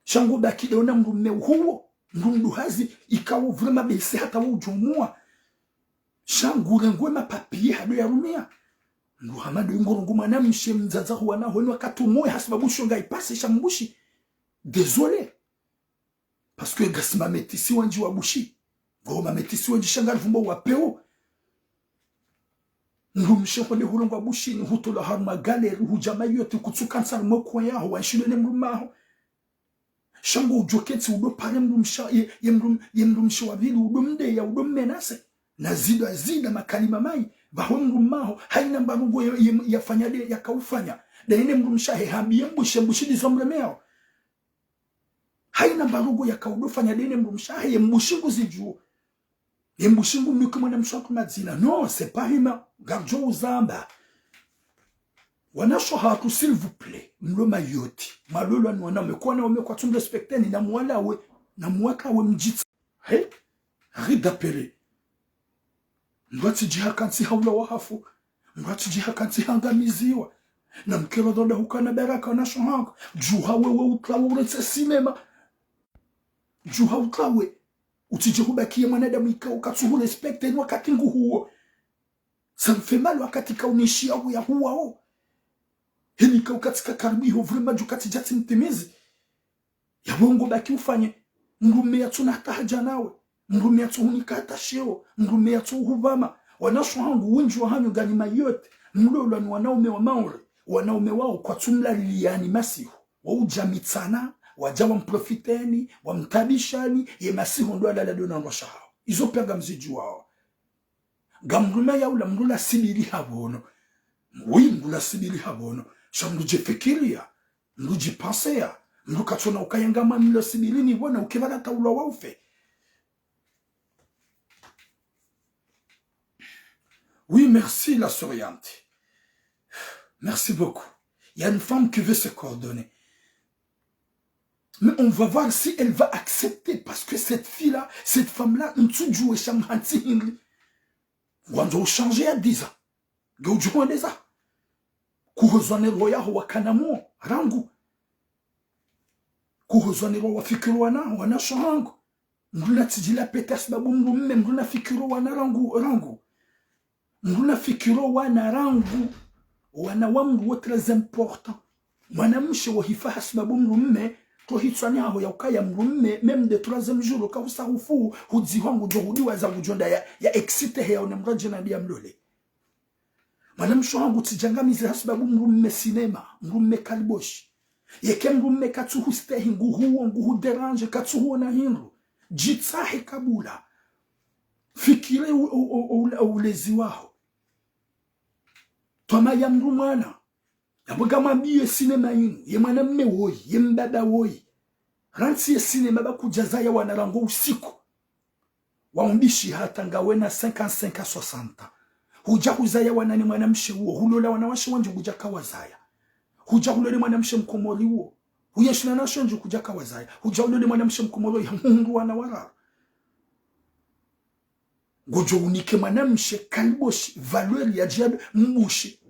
Sha ngo baki de ona mndru mme uhuwo. Mndru mdru hazi, ikao vraiment bese hata wo udjo muwa. Sha ngurengwe mapapier hado yarumiya. Mndru hama ndo ngorongoa mwanamshe mdzadze ho wana ho, eni wakati umoya hasibabu shonga ipase sha mbushi. Désolé. Parce que ngasi mamétis wendji wa bushi. Ngo mamétis wendji sha ngaripvumbo wa pewu. Mdrumshe hwende hurongoa bushini, hutolwa harumwa galerie, hudja Mayotte, kutsuka ntsa harumwa coin yaho, wanshilwe ne mdrumme waho. Sha ngo udjo ketsi udo pare mdrumshe, ye, ye mdrum-, ye mdrumshe wa pvili, udo mdeya, udo mmenacer. Na zida, zida makalima mayi, pvahwe mdrumme waho, hayina mbarugo ya, ya, yafanya de, yakaufanya. Daye ne mdrumshe wahe hambiye mbushi, mbushi ndizo mremeyao. Hayina mbarugo yakao udo fanya daye ne mdrumshe wahe, ye mbushi nguzidjuo. Ye mbushi ngumnike mwanamshe wahatru madzina. Non, c'est pas humain. Ngaridjo uzamba. Wanashe wahatru, s'il vous plaît, mlo Mayotte, mwalolwa ni wanaume, kwa wanaume kwatsu mrespecteni, na mwalawe, na mwakawe mdjitsa. He? Arrête d'appeler. Mdru atsidji haka ntsi haulawa hafu. Mdru atsidji haka ntsi hangamiziwa. Na mkero dhoda hukana baraka wanashe wahangu. Djuha wewe utlawe uretse sinema. Djuha utlawe. Utsidje hubakiye mwanadamu ikao katsu hurespecte ni wakati nguhuwo. Ça me fait mal wakati kaunishia huya huwao. Hini ikao katsi kakaribu iho vraiment dju katsi djatsi mtimizi. Yapvo ngo baki ufanye. Mdrumme yatsu na hata haja nawe. Mdrumme yatsu hunika hata sheo. Mdrumme yatsu hupvama. Wanashe wahangu wendji wahanyu ngani Mayotte. Mlolwa ni wanaume wa Maore. Wanaume wao kwatsu mlaliliyani masihu. Waudja mitsana, wadja wamprofiteni, wamtabishani, ye masihu ndo alala dona ndrwasha hawo. Izo pia ngamzidjuwao. Ngamdru ma yaula mdru la sibiri hapvono. Oui, mdru la sibiri hapvono. Sha mdru djefikiriya, mdru djipanseya, mdru katsona ukaya ngamwa mdru la sibiri ni pvona ukepvala taulwa wa ufe. Oui, merci la souriante. Merci beaucoup. Il y a une femme qui veut se coordonner. Mais on va voir si elle va accepter, parce que cette fille-là, cette femme-là, ntsudjuwe sha mhantsi hindri. Ngwandzo uchanger ya dix ans. Nge udjuhondeza. Kuhozwa ne roho yaho wakana muo, rangu. Kuhozwa ne roho wafikiri wana, wanashe wahangu. Mdru na tsidjila pete hasibabu mdrumme, mdru na fikiri wana rangu, rangu. Mdru na fikiri wana rangu. Wana wa mdru wo très important. Mwanamshe wo hifa hasibabu mdrumme, to hitswani haho ya ukaya mdrumme, même de troisième jour, ka husa hufu, hudzihwa ngudjo hudiwaza ngudjo nda ya, ya excité he ya une mdru adje na ndiya mlole. Mwanamshe wahangu tsidjangamize hasibabu mdrumme sinema, mdrumme kaliboshi. Yeka mdrume katsuhustehi, nguhuwo, nguhudéranger, katsuhuona hindru, djitsahe kabula. Fikiri u, u, u, u, ulezi waho. Twama ya mdru mwana. Yapvo ngamwambiyo ye sinema yinu, ye mwanamme woyi, ye mbaba woyi. Rantsi ye sinema ba kudjazaya wana rangu usiku. Wa umbishi hata ngawena cinquante-cinq à soixante ans. Hudja huzaya wana ne mwanamshe uwo, hulola wanawashe wendji ngudjaka wazaya. Hudja hulola mwanamshe mkomori uwo. Huyenshi na wanawashe wendji ngudjaka wazaya. Hudja hulola mwanamshe mkomori uwo, ya muhundru wana wararu. Ngodjo unike mwanamshe kaliboshi, valeur ya djihad mbushi.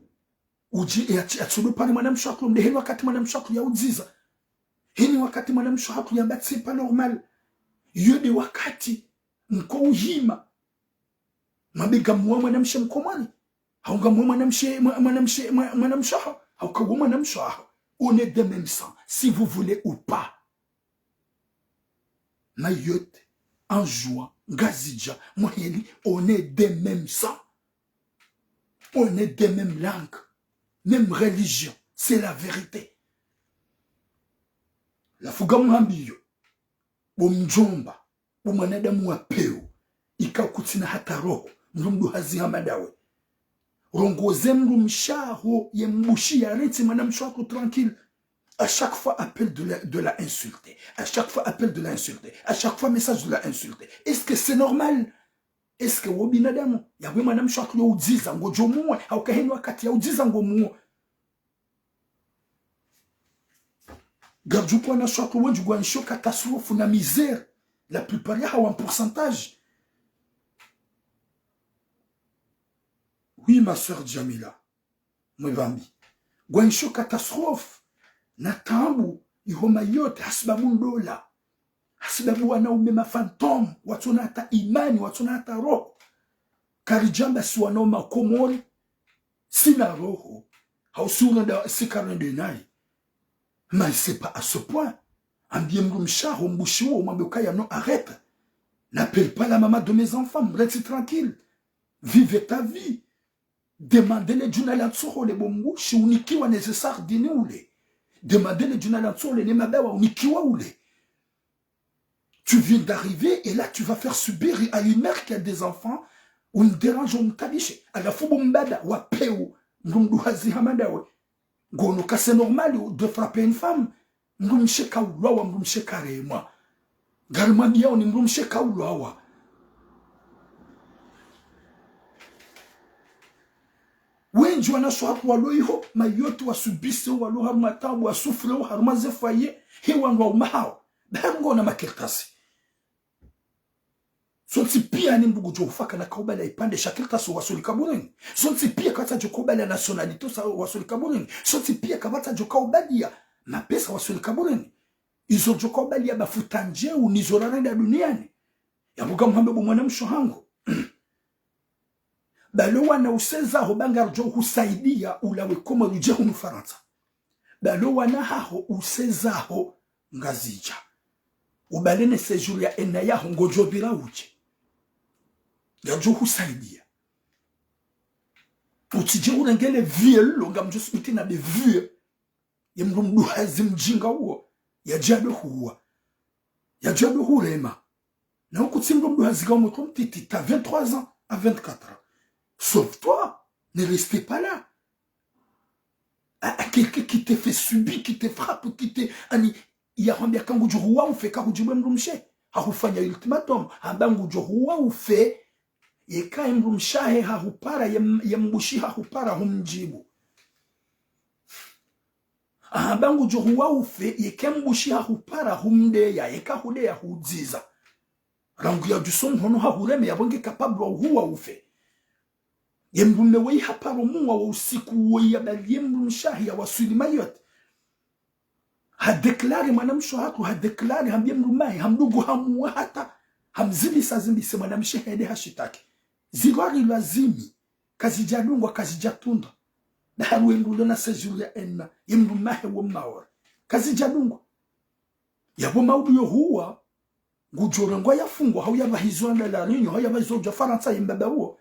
Udji, ya, ya tsudo pare mwanamshe waho, mde heni wakati mwanamshe waho ya udziza. Heni wakati mwanamshe waho yamba c'est pas normal. Iyo nde wakati mko uhima. Mwambe ngamuwa mwanamshe mkomori. Hau ngamuwa mwanamshe, mwa, mwanamshe, mwa, mwanamshe waho. Hau kawuwa mwanamshe waho. On est de même sang, si vous voulez ou pas. Mayotte, Anjouan, Ngazidja, Mwali, on est de même sang. On est de même langue, même religion. C'est la vérité. Lafu ngamhambiyo, bo mdjomba, bo mwanadamu wa pewu, ika kutsina hata roho, mdru mduhazi hama ndawe. Rongoze mdrumshe waho ye mbushi ya retse mwanamshe waho tranquille. À chaque fois, appel de la, de la insulter. À chaque fois, appel de la insulter. À chaque fois, message de la insulter. Est-ce que c'est normal? Est-ce que wo binadamu? Yapvo mwanamshe waho yo udziza ngodjo muwa, hau kaheni wakati ya udziza ngomuwa. Ngardjo kuwa wanawashe wendji ngwaenshio catastrophe na misère. La plupart yahawo en pourcentage. Oui, ma sœur Djamila. Mwebambi. Ngwaenshio catastrophe na taabu iho Mayotte hasibabu ndola. Hasibabu wanaume ma fantôme, watsona hata imani, watsona hata roho. Karidjamba si wanaume wa Komori, sina roho, hau si urenda, si karende nayi. Mais c'est pas à ce point. Ambie mdrumshe waho mbushi uwo, mwambe ukaya non, arrête. N'appelle pas la maman de mes enfants, reste tranquille. Vive ta vie. Demande le djuna la ntsohole bo mbushi, unikiwa neze sardine ule. Demande le djuna la ntsohole ne mabawa unikiwa ule. Tu viens d'arriver et là tu vas faire subir à une mère qui a des enfants, umdérange, umtabishe. Halafu bo mbaba wa pewu, mdru mduhazi hama ndawe. Ngono ka c'est normal de frapper une femme. Mdrumshe kaulwawa, mdrumshe karemwa. Ngarimwambiyao ni mdrumshe kaulwawa. Wendji wanawashe walo iho Mayotte wasubiseo, walo harumwa taabu, wasouffreo harumwa ze foyer, he wandru waume wahawo. Ba ngwona makartasi. Sontsi piya ni mdru ngudjo hufa kana kaubaliya ipvandre sha kartasi waswili kaburini. Sontsi piya kapvatsi djo kaubaliya nationalité sa waswili kaburini. Sontsi piya kapvatsi djo kaubaliya mapesa waswili kaburini. Izo djo kaubaliya ba futa ndjeu nizo rarenda duniyani. Yapvo ngamhambe bo mwanamshe wahangu. Balo wana usezaho ba ngaridjo husaidiya ulawe Komori udje hunu Farantsa. Balo wana haho usezaho Ngazidja. Ubale ne séjour ya ena yaho ngodjo pvira udje. Ngaridjo husaidiya. Utsidje urenge le vieux lo ngamdjo subuti na be vieux. Ye mdru mduhazi mdjinga uwo, yadjado huwa. Yadjado hurema. Na ukutsi mdru mduhazi ka umwe ko mtiti, t'as vingt-trois ans à vingt-quatre ans. Sauve-toi, ne reste pas là. À, à quelqu'un qui te fait subir, qui te frappe, qui te, ani, yahwambiya ka ngudjo huwa ufe, kahudjibu mdrumshe. Hahufanya ultimatum, hamba ngudjo huwa ufe, yeka ye mdrumshe wahe hahupara, ye m-, ye mbushi hahupara, humdjibu. Hamba ngudjo huwa ufe, yeka mbushi hahupara, humdeya, yeka hudeya hudziza. Rangu yadjuso mhono hahureme, yapvo nge capable wa uhuwa ufe. Ye mdrume woyi haparo muwa wo usiku woyi yabaliye mdrumshe wahe yawaswili Mayotte. Hadéclaré mwanamshe wahatru, hadéclaré hambiye mdrume wahe, hamdungu hamuwa hata, hamzimisa zimbise mwanamshe hende hashitaki. Zilwa rilwa zimi, kazidjadungwa, kazidjatunda. Daharu wengulo na séjour ya ena, ye mdrume wahe wo Maore. Kazidjadungwa. Yapvo maudu yo huwa, ngudjo rengwa yafungwa, hau yabahizwa nda La Réunion, hau yabahizwa udja Farantsa ye mbaba uwo.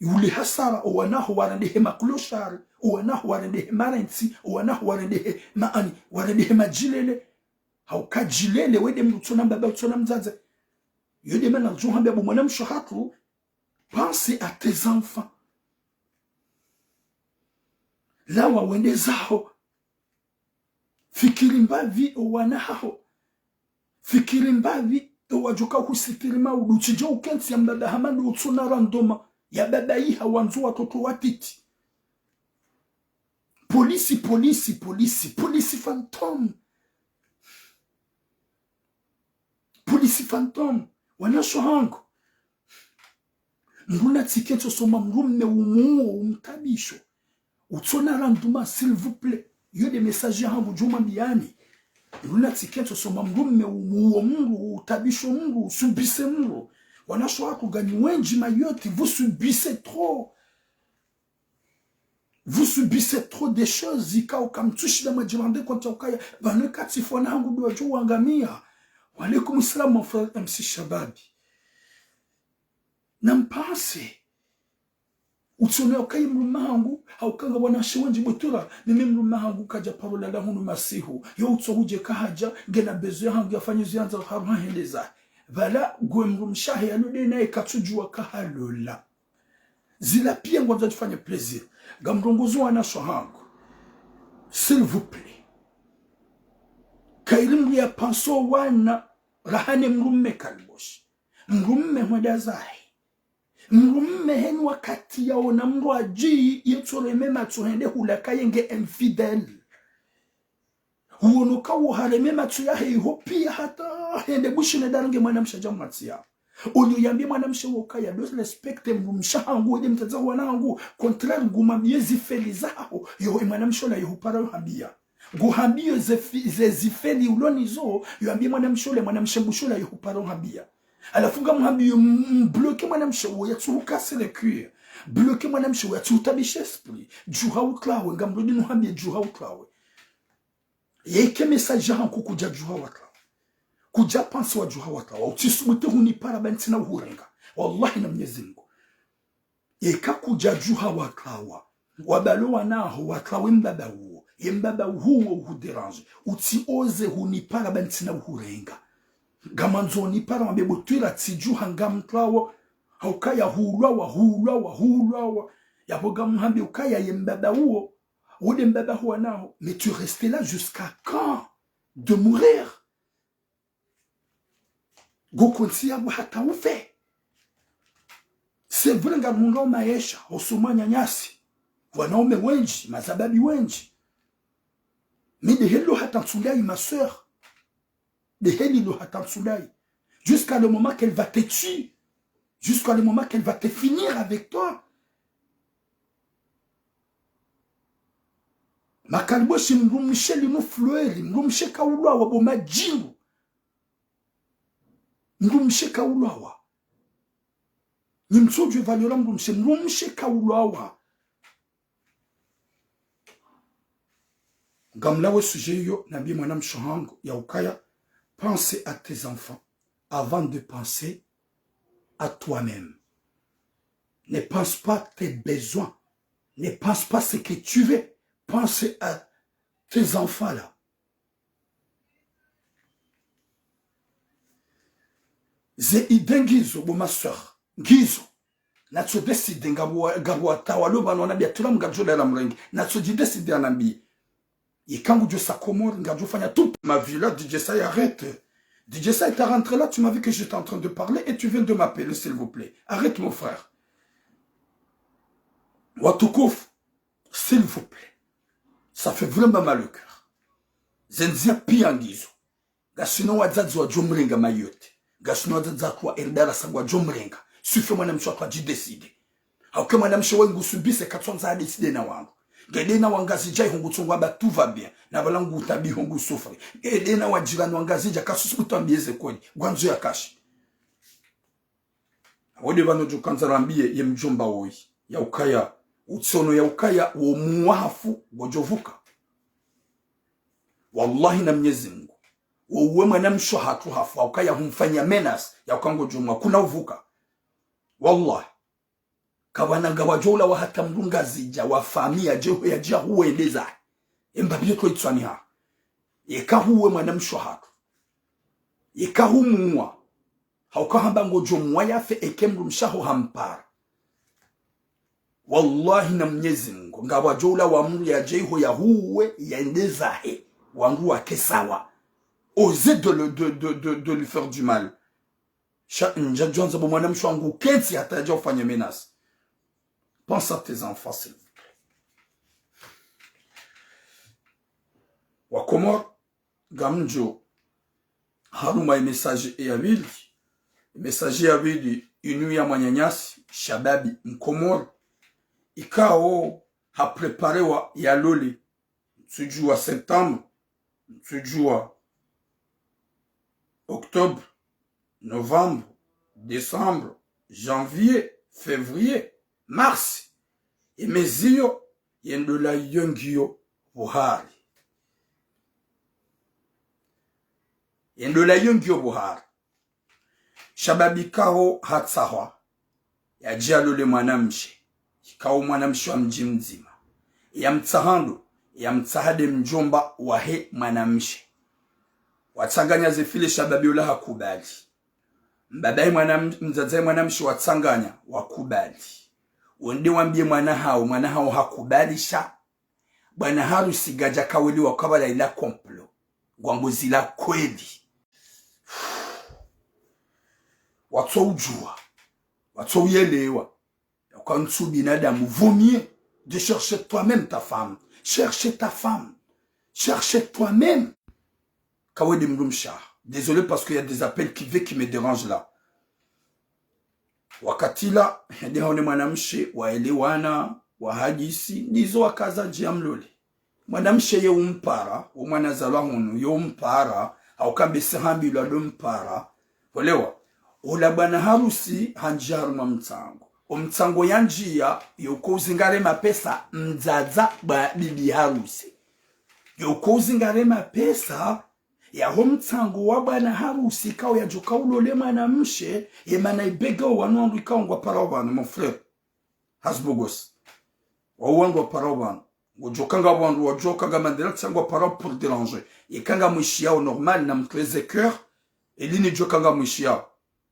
Ule hasara, owana haho warendehe ma clochard, owana haho warendehe marentsi, owana haho warendehe maani, warendehe madjilele. Hauka djilele, wende mndru utsona mbaba, utsona mdzadze. Yo nde mana ngudjo hwambia bo mwanamshe hatru, pense à tes enfants. Lawa wende zaho. Fikiri mbapvi owana haho. Fikiri mbapvi owadjoka husitiri maudu. Utsidje ukentsi ya mbaba hama ndo utsona randoma ya baba iha wandzo watoto watiti. Polisi, polisi, polisi, polisi fantôme. Polisi fantôme. Wanashe hangu. Mndru natsikentsi usoma mndrume umuwo, umtabisho. Utsona randoma, s'il vous plaît. Yo nde message yahangu ngudjo mwambiani. Mndru natsikentsi usoma mndrume umuwo mndru, utabisho mndru, usubise mndru. Wanashe hatru nganyi wendji Mayotte, vous subissez trop. Vous subissez trop des choses, ikao kamtsushinda mwadji rendre compte ya ukaya, pvanu katsi fwana hangu ndo wadjo wangamia. Wa alaykum salam, mon frère M C Shababi. Nampense. Utsone ukaya mndrume hangu, hauka nga wanashe wendji butwira, mimi mndrume hangu kadja paro lala hunu masihu. Yo utso hudje kahadja, ngena besoin yahangu yafanye zo yandzao harumwa hende zahe. Pvala, ngwe mndrumshe wahe yalole naye katsudjuwa kahalola. Zila pia ngwandzo zifanye plaisir. Ngamrongozo wanashe hangu. S'il vous plaît. Kayiri mndru ya pense owana raha ne mndrume kaliboshi. Mndrume hwenda zahe. Mndrume heni wakati yaona mndru adji, yetso reme matso hende hula kayenge infidèle. Huono kawo hareme matso yahe iho pia hata hende bushini ndarenge mwanamshe adja mwatsi ya. Olio yambie mwanamshe wo kaya, do respecte mndrumshe hangu, ede mtadza wana hangu, contraire ngumwambie zifeli zaho, yo e mwanamshe ola yo hupara yo hambia. Nguhambio ze fi-, ze zifeli ulo nizo, yo ambie mwanamshe ola, mwanamshe mbushe ola yo hupara yo hambia. Halafu ngamhambio m-, mbloke mwanamshe wo yatsu hukase le cœur. Bloke mwanamshe wo yatsu hutabishe esprit. Djuha utlawe, ngamrudi nuhambie djuha utlawe. Yeke message yahangu kudja djuha watlawa. Kudja pense wa djuha watlawa. Utsisubutu hunipara ba ntsina uhurenga. Wallahi na Mnyezi Mngu. Yeka kudja djuha watlawa. Wabalo wanaho watlawe mbaba uwo. Ye mbaba uwo uhu dérange. Utsioze hunipara ba ntsina uhurenga. Ngamandzo nipara wambe butwira tsidjuha ngamtlawo. Haukaya hulwawa, hulwawa, hulwawa. Yapvo ngamhambie ukaya ye mbaba uwo. Wo nde mbaba ho wanaho, mais tu restes là jusqu'à quand? De mourir? Ngo kontsi yapvo hata ufe? C'est vrai, ngarihundra o maesha, hosoni mwa nyanyasi. Wanaume wendji, mazababi wendji. Mais de heli lo hata ntsu ndayi, ma sœur. De heli lo hata ntsu ndayi. Jusqu'à le moment qu'elle va te tuer. Jusqu'à le moment qu'elle va te finir avec toi. Makaliboshi, mdrumshe linu fleury, mdrumshe kaulwawa bo madjingu. Mdrumshe kaulwawa. Nyi mtsudjuwa valeur ya mdrumshe, mdrumshe kaulwawa. Ngamlawe sujet iyo, nambiye mwanamshe hangu ya ukaya, pense à tes enfants avant de penser à toi-même. Ne pense pas tes besoins. Ne pense pas ce que tu veux. Pense à tes enfants là. Ze idée ngizo, bo ma sœur, ngizo. Natso décider, ngapvo, ngapvo watawalo pvanu wanambia tula mngadjo lala mrenge. Natso dji décider anambie. Yeka ngudjo sa Comores, ngadjo fanya tout. Ma vie là, D J Sai, arrête. D J Sai, t'as rentré là, tu m'as vu que j'étais en train de parler et tu viens de m'appeler, s'il vous plaît. Arrête, mon frère. Watukufu, s'il vous plaît. Ça fait vraiment mal au cœur. Ze ndzia pia ngizo. Ngasina wadzadze wadjo mrenga Mayotte. Ngasina wadzadze hatru wa R D R S ngwadjo mrenga. Suffit mwanamshe hatru adji décider. Hauka mwanamshe we ngusubise katsandza adécider na wangu. Ngede na wangazidja iho ngutsongwa ba tout va bien. Na pvala ngutabiho ngusouffrir. Ngede na wajirani wangazidja kasusubutu wambie ze kweli. Ngwandzo ya kashi. Wo nde pvanu djo kandza rambie ye mdjomba woyi. Ya ukaya. Utsono ya ukaya wo muwafu ngodjo vuka. Wallahi na Mnyezi Mngu. Wo uwe mwanamshe hatru hafu, ukaya humfanya menace, ya uka ngodjo mwa kuna uvuka. Wallahi. Kapvwana ngapvwadjo ulawa hata mdru Ngazidja wa famiyi yadje ho yadje huwe yende zahe. Emba pvio twa itswani ha. Yeka huwe mwanamshe hatru. Yeka humuwa. Hauka hamba ngodjo muwa yafe eke mdrumshe haho hampara. Wallahi na Mnyezi Mungu, ngapvwadjo ulawa mdru yadje iho yahuwe, yende zahe, wandru wake sawa. Oser de, le, de, de, de, de lui faire du mal. Sha, ndjadjwandza bo mwanamshe wangu kentsi hata yadja ufanye menace. Pense à tes enfants, s'il vous plaît. Wakomori, ngamdjo haruma ye message ya pvili. Ye message ya pvili inu ya mwananyasi, shababi, mkomori. Ikao hapréparewa yalole. Ntsudjua septembre, ntsudjua octobre, novembre, décembre, janvier, février, mars. Ye mezi yo, ye ndola yo ngiyo pvuhari. Ye ndola yo ngiyo pvuhari. Shababi ikao hatsahwa, yadje yalole mwanamshe, ikao mwanamshe wa mdji mdzima. Yamtsaha ndo, yamtsaha nde mdjomba wahe mwanamshe. Watsanganya ze file shababi ola hakubali. Mbaba ye mwana, mdzadze ye mwanamshe watsanganya, wakubali. Wende wambiye mwana hawo, mwana hawo hakubali sha. Bwana harusi ngadja kawelewa kabla ila complot. Ngwambo zila kweli. Watso udjua. Watso uyelewa. Yauka ntsu binadamu, vaut mieux de chercher toi-même ta femme. Cherche ta femme. Cherche toi-même. Kawede mdrumshe. Désolé parce qu'il y a des appels qui ve-, qui me dérangent là. Wakati la, hende haone mwanamshe, waelewana, wahadisi, ndizo wakaza dje yamlole. Mwanamshe ye umpara, wo mwana zalwa hunu, ye umpara, hauka mbese hambilwa ndo mpara. Olewa, ola bwana harusi, handjia harumwa mtsango. Omtsango yandjia, yo uko uzingare mapesa, mdzadza bwa bibi harusi. Yo uko uzingare mapesa, yaho mtsango wa bwana harusi ikao yadjoka ulole mwanamshe, ye mana ibege wo wanu wandru ikao ngwaparao pvanu, mon frère. Hasbogos. Wawo wandru waparao pvanu. Ngodjoka nga wandru wadjoka nga mandela tsa ngwaparao pour déranger. Yeka ngamwishiyao normal na mtweze cœur, ili nidjoka ngamwishiyao.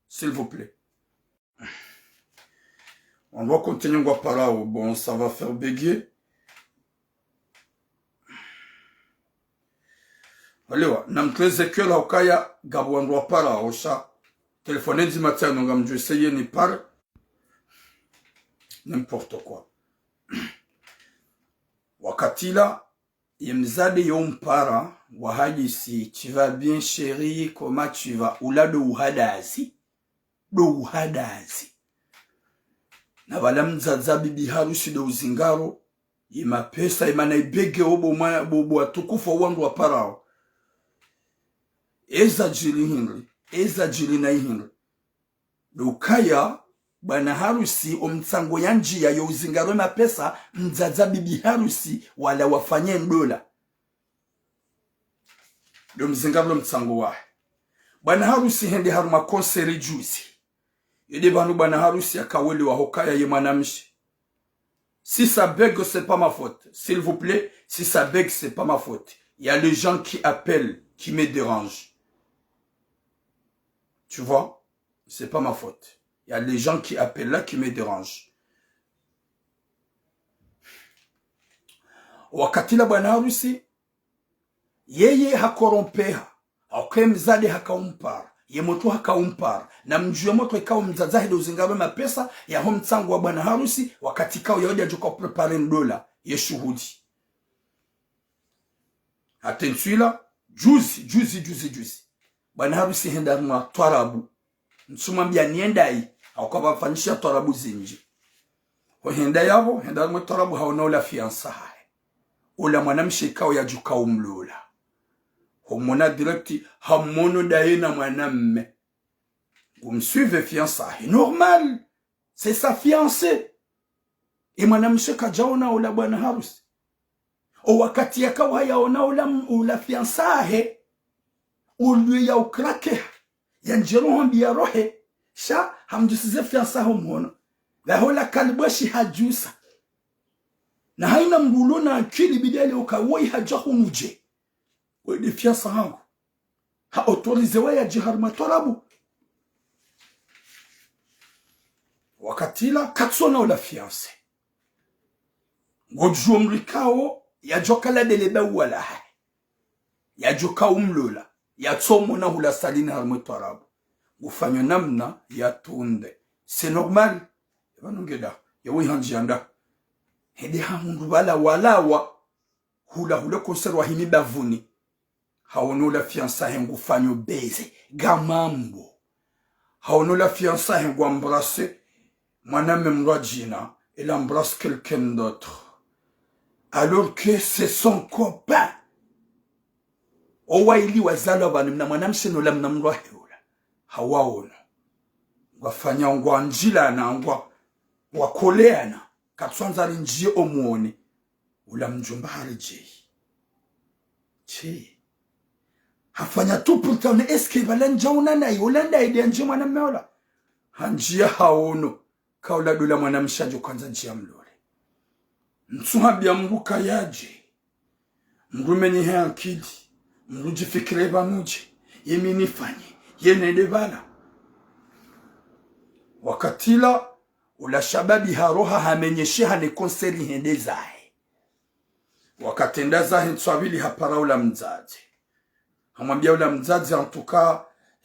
S'il vous plaît. On doit continuer ngwaparao. Bon, ça va faire bégayer. Olewa, na mtweze cœur hukaya ngapvo wandru waparao sha. Téléphone ndzima tsano ngamdjo essayer nipare. N'importe quoi. Wakati la, ye mdzadze yo umpara, wahadisi, tu vas bien chérie, comment tu vas? Ula ndo uhadazi. Ndo uhadazi. Na pvala mdzadza bibi harusi ndo uzingaro, ye mapesa, ye mana ibege wo bo mwa-, bo, bo watukufu wo wandru waparao. Eza djiri hindri, eza djiri na ihindri. Ndo ukaya, bwana harusi, omtsango yandjia yo uzingaro ye mapesa, mdzadza bibi harusi, wala wafanye ndola. Ndo mzingaro mtsango wahe. Bwana harusi hende harumwa concert juzi. Yende pvanu bwana harusi yakawelewa hukaya ye mwanamshe. Si ça bug, c'est pas ma faute. S'il vous plaît, si ça bug, c'est pas ma faute. Il y a les gens qui appellent, qui me dérangent. Tu vois? C'est pas ma faute. Il y a les gens qui appellent là, qui me dérangent. Wakati la bwana harusi, yeye hakorompeha. Hauka ye mdzadze haka umpara. Ye motro haka umpara. Na mdjuwe motro ikao mdzadza hende uzingaro ye mapesa, yaho mtsango wa bwana harusi, wakati ikao yahudi yadjoka upréparer ndola, ye shuhuli. Hata ntsu ila, juzi, juzi, juzi, juzi. Bwana harusi hende harumwa twarabu. Ntsumwambia niendayi, hauka pvafanyisha twarabu zindji. Ho henda yapvo, henda harumwa twarabu haona ola fiancé hahe. Ola mwanamshe ikao yadjoka umlola. Ho mona direct, hamono ndaye na mwanamme. Ngumsuive fiancé hahe. Normal. C'est sa fiancée. Ye mwanamshe kadjaona ola bwana harusi. O wakati yakao hayaona ola m-, ola fiancé hahe, ulwe ya ucraquer, yandjie roho mbi ya rohe, sha hamdjisize fiancé hahe ho mhono. Pvaho la kalibweshi hadjusa. Na haina mndru ulo na akili bidale uka woyi hadja hunu dje. Woyi nde fiancé hangu. Ha autorisé wa yadje harumwa twarabu. Wakati ula katsona ula fiancé. Ngodjuo mdru ikao yadjo kala ndele ba uwala hahe. Yadjo ka umlola. Yatsomona hula salini harumwa twarabu. Ngufanyo namna yatunde. C'est normal. Eba nungeda. Yawe handji yanda. Hende ha mundru pvala walawa. Hula hula concert wa himi bavuni. Haono ula fiancé hahe ngufanyo baiser. Ngamambo. Haono ula fiancé hahe ngu embrasser mwanamme mdrwadjina, il embrasse quelqu'un d'autre. Alors que c'est son copain. Owaili wazalwa pvanu mna mwanamshe nola mna mdru wahe ula. Hawaono. Ngwafanya ngwandjilana, ngwa, ngwakoleana. Katsuandza rindjiye omwone. Ula mdjomba hari djeyi. Djeyi. Hafanya tout pour t'aone, est-ce que pvala ndjaona nayi, ola ndayi nde yandjiye mwanamme ola. Handjiya haono. Ka ula ndo ula mwanamshe adjo kwandza ndjiya mlole. Ntsu hambia mdru ka yadje. Mdru menyehe ankili. Mdru djifikire pvanu dje. Ye mi nifanye. Ye nende pvala. Wakati ula, ula shababi haroha hamenyesheha ne concert hende zahe. Wakati enda zahe ntsu ya pvili hapara ula mdzadze. Hamwambia ula mdzadze, en tout cas,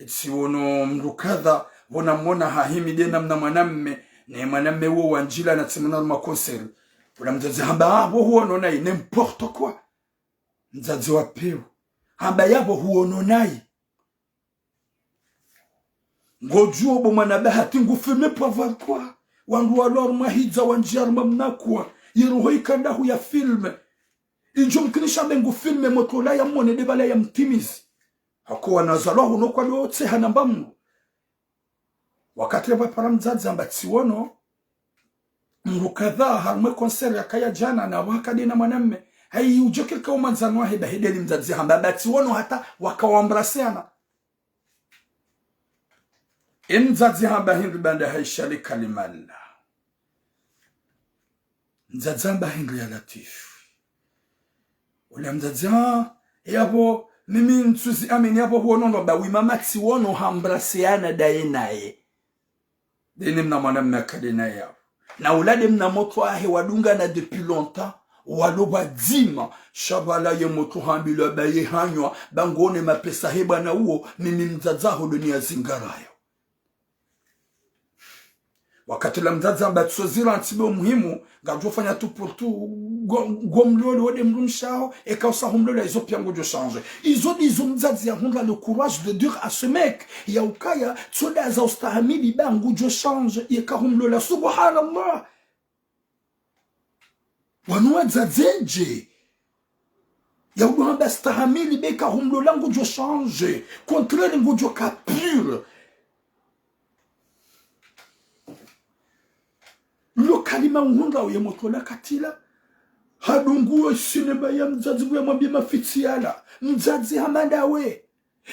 tsiono mdru kadha, pvo namwona hahimi nde namna mwanamme, ne mwanamme wo wandjilana tsimwona harumwa concert. Ula mdzadze hamba, ah, pvo huono nayi, n'importe quoi. Mdzadze wa pewu. Hamba yapvo huono nayi. Ngodjuo bo mwana bahati ngu filmé pour avoir quoi ? Wandru walo harumwa hidza wandjiya harumwa mnakuwa. Ye roho ika ndahu ya filmé. Idjo mkinisha mbe ngu filmé motro la ya mwone nde pvala ya mtimizi. Hako wanazalwa hunu kwa ndo tseha namba mdru. Wakati yapvo hapara mdzadze hamba tsiono mdru kadha harumwa concert yakaya djana na wakade na mwanamme. Hayi udjo keka umwandzani wahe ba hende li mdzadze hamba ba tsiono hata waka wa embrasseana. E mdzadze hamba hindri baanda hayisha le kalima la. Mdzadze hamba hindri ya Latifu. Ula mdzadze ha, yapvo, mimi ntsuzi amini yapvo huono ndo ba wi mama tsiono ha embrasseana ndaye naye. Nde ne mna mwanamme yakade naye yapvo. Na ula nde mna motro wahe wadungana depuis longtemps, walo pvadzima, sha pvala ye motro hambilwa ba ye hanywa, ba ngone mapesa he bwana uwo, mimi mdzadze haho ndo ni ya zingarayo. Wakati ula mdzadze hamba tso zira ntsi be muhimu, ngadjo fanya tout pour tout, ngo, ngo mlole wo nde mdrumshe haho, eka usa humlola izo pia ngodjo changer. Izo ndizo mdzadze ya hundra le courage de dire à ce mec, ya ukaya, tso ndaza ustahamili ba ngudjo changer, yeka humlola, subhanallah. Wanu wadzadze ndje. Ya udu hamba stahamili be ka humlola ngudjo changer. Contraire ngudjo ka pire. Lo kalima uhundra uye motro la katila. Hadungu wo cinéma ya mdzadze ngu ya mwambie mafitsi yala. Mdzadze hamba ndawe.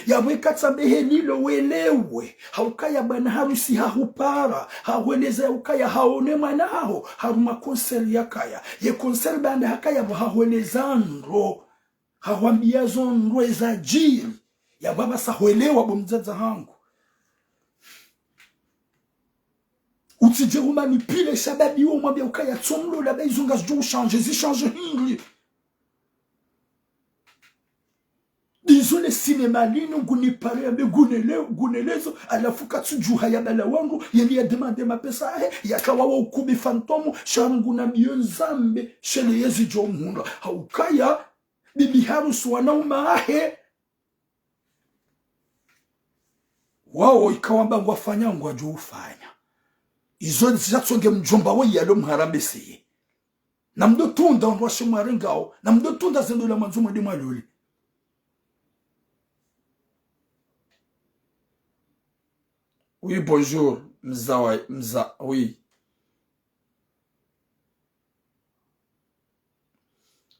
Yapvo ikatsa be he lilo welewe, ha ukaya bwana harusi hahupara, hahweleza ya ukaya haone mwana haho, harumwa concert yakaya. Ye concert baanda hakaya pvo hahweleza ndro, hahwambia zo ndro eza djiri, yapvo apvasa hwelewa bo mdzadze hangu. Utsidje humanipule shababi wo mwambia ukaya tso mlola ba izo ngazidjo uchanger, zi changer hindri. Désolé, cinéma linu nguni pare ya be gunele, gunelezo, halafu katsudjuha ya bala wangu, yeli ya demande mapesa yahe, yakawa wa ukubi fantôme, sha nguna mbio nzambe, shele yezi djo mhundra. Ha ukaya, bibi harusi wana umahe. Wawo ikao amba ngwafanya ngwadjo ufanya. Izo ndziza tsonge mdjomba wo yalo mharambeseye. Na mdo tunda ondro washe mwarengao, na mdo tunda zendo la mwandzo mwende mwalole. Oui, bonjour, mza wa, mza, oui.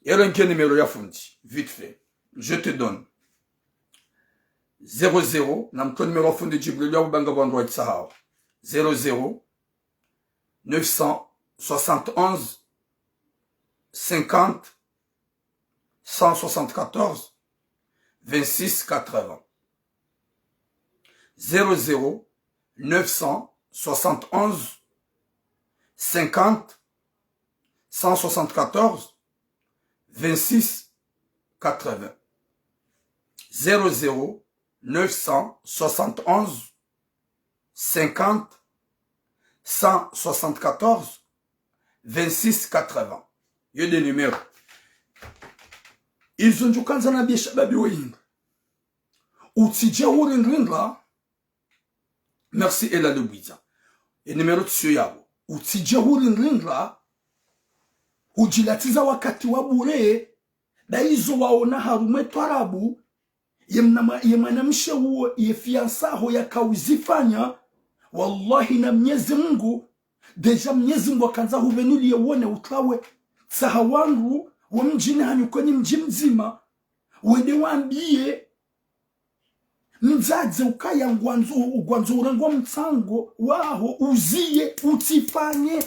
Yele nke numéro ya fundi, vite fait. Je te donne. Zéro zéro, na mtowe numéro ya fundi Djibril ya ubanga bwa ndro wa itsahao. Zéro zéro, neuf cent soixante et onze, cinquante, cent soixante-quatorze, vingt-six, quatre-vingts. Zéro zéro neuf cent soixante et onze, cinquante, cent soixante-quatorze, vingt-six, quatre-vingts. Zéro zéro neuf cent soixante et onze, cinquante, cent soixante-quatorze, vingt-six, quatre-vingts. Yo nde numéro. Izo ndjo kandza nambiye shababi wa Yindri. Utsidje hurindrindra. Merci Ela Lubwiza. Ye numéro tsiyo yapvo. Utsidje hurindrindra, hudjilatsiza wakati wa bure, nda izo waona harumwa ye twarabu, ye mna-, ye mwanamshe uwo, ye fiançailles yaho yakauzifanya, wallahi na Mnyezi Mungu, déjà Mnyezi Mungu hakandza hupvenuliye wone utrawe, tsaha wandru wo mdjini hanyu kwenyi mdji mdzima, wende wambiye mdzadze ukaya ngwandzo, ngwandzo urenge wo mtsango waho uziye, utsifanye.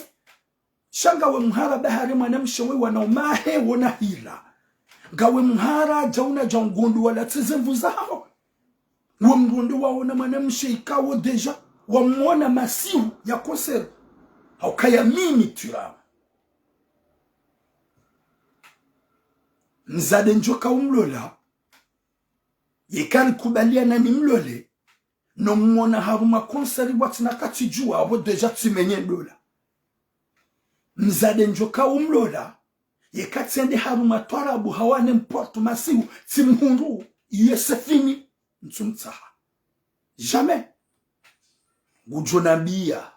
Sha ngawe mhara bahari mwanamshe we wanaume wahe wona hila. Ngawe mhara djauna dja ngundu wala tsi ze nvu zaho. Wo mndru nde waona mwanamshe ikao déjà wamwona masihu ya concert. Haukaya mimi twira. Mdzadze ndjo kaumlola. Yeka nikubaliana nimlole, no mwona harumwa concert watsina katsidjuwa, apvo déjà tsimenye ndola. Mdzadze ndjo kaumlola, yeka tsende harumwa twarabu hawane mporte masihu, tsimhundru, iye c'est fini, ntsumtsaha. Jamais. Ngudjo nambiya,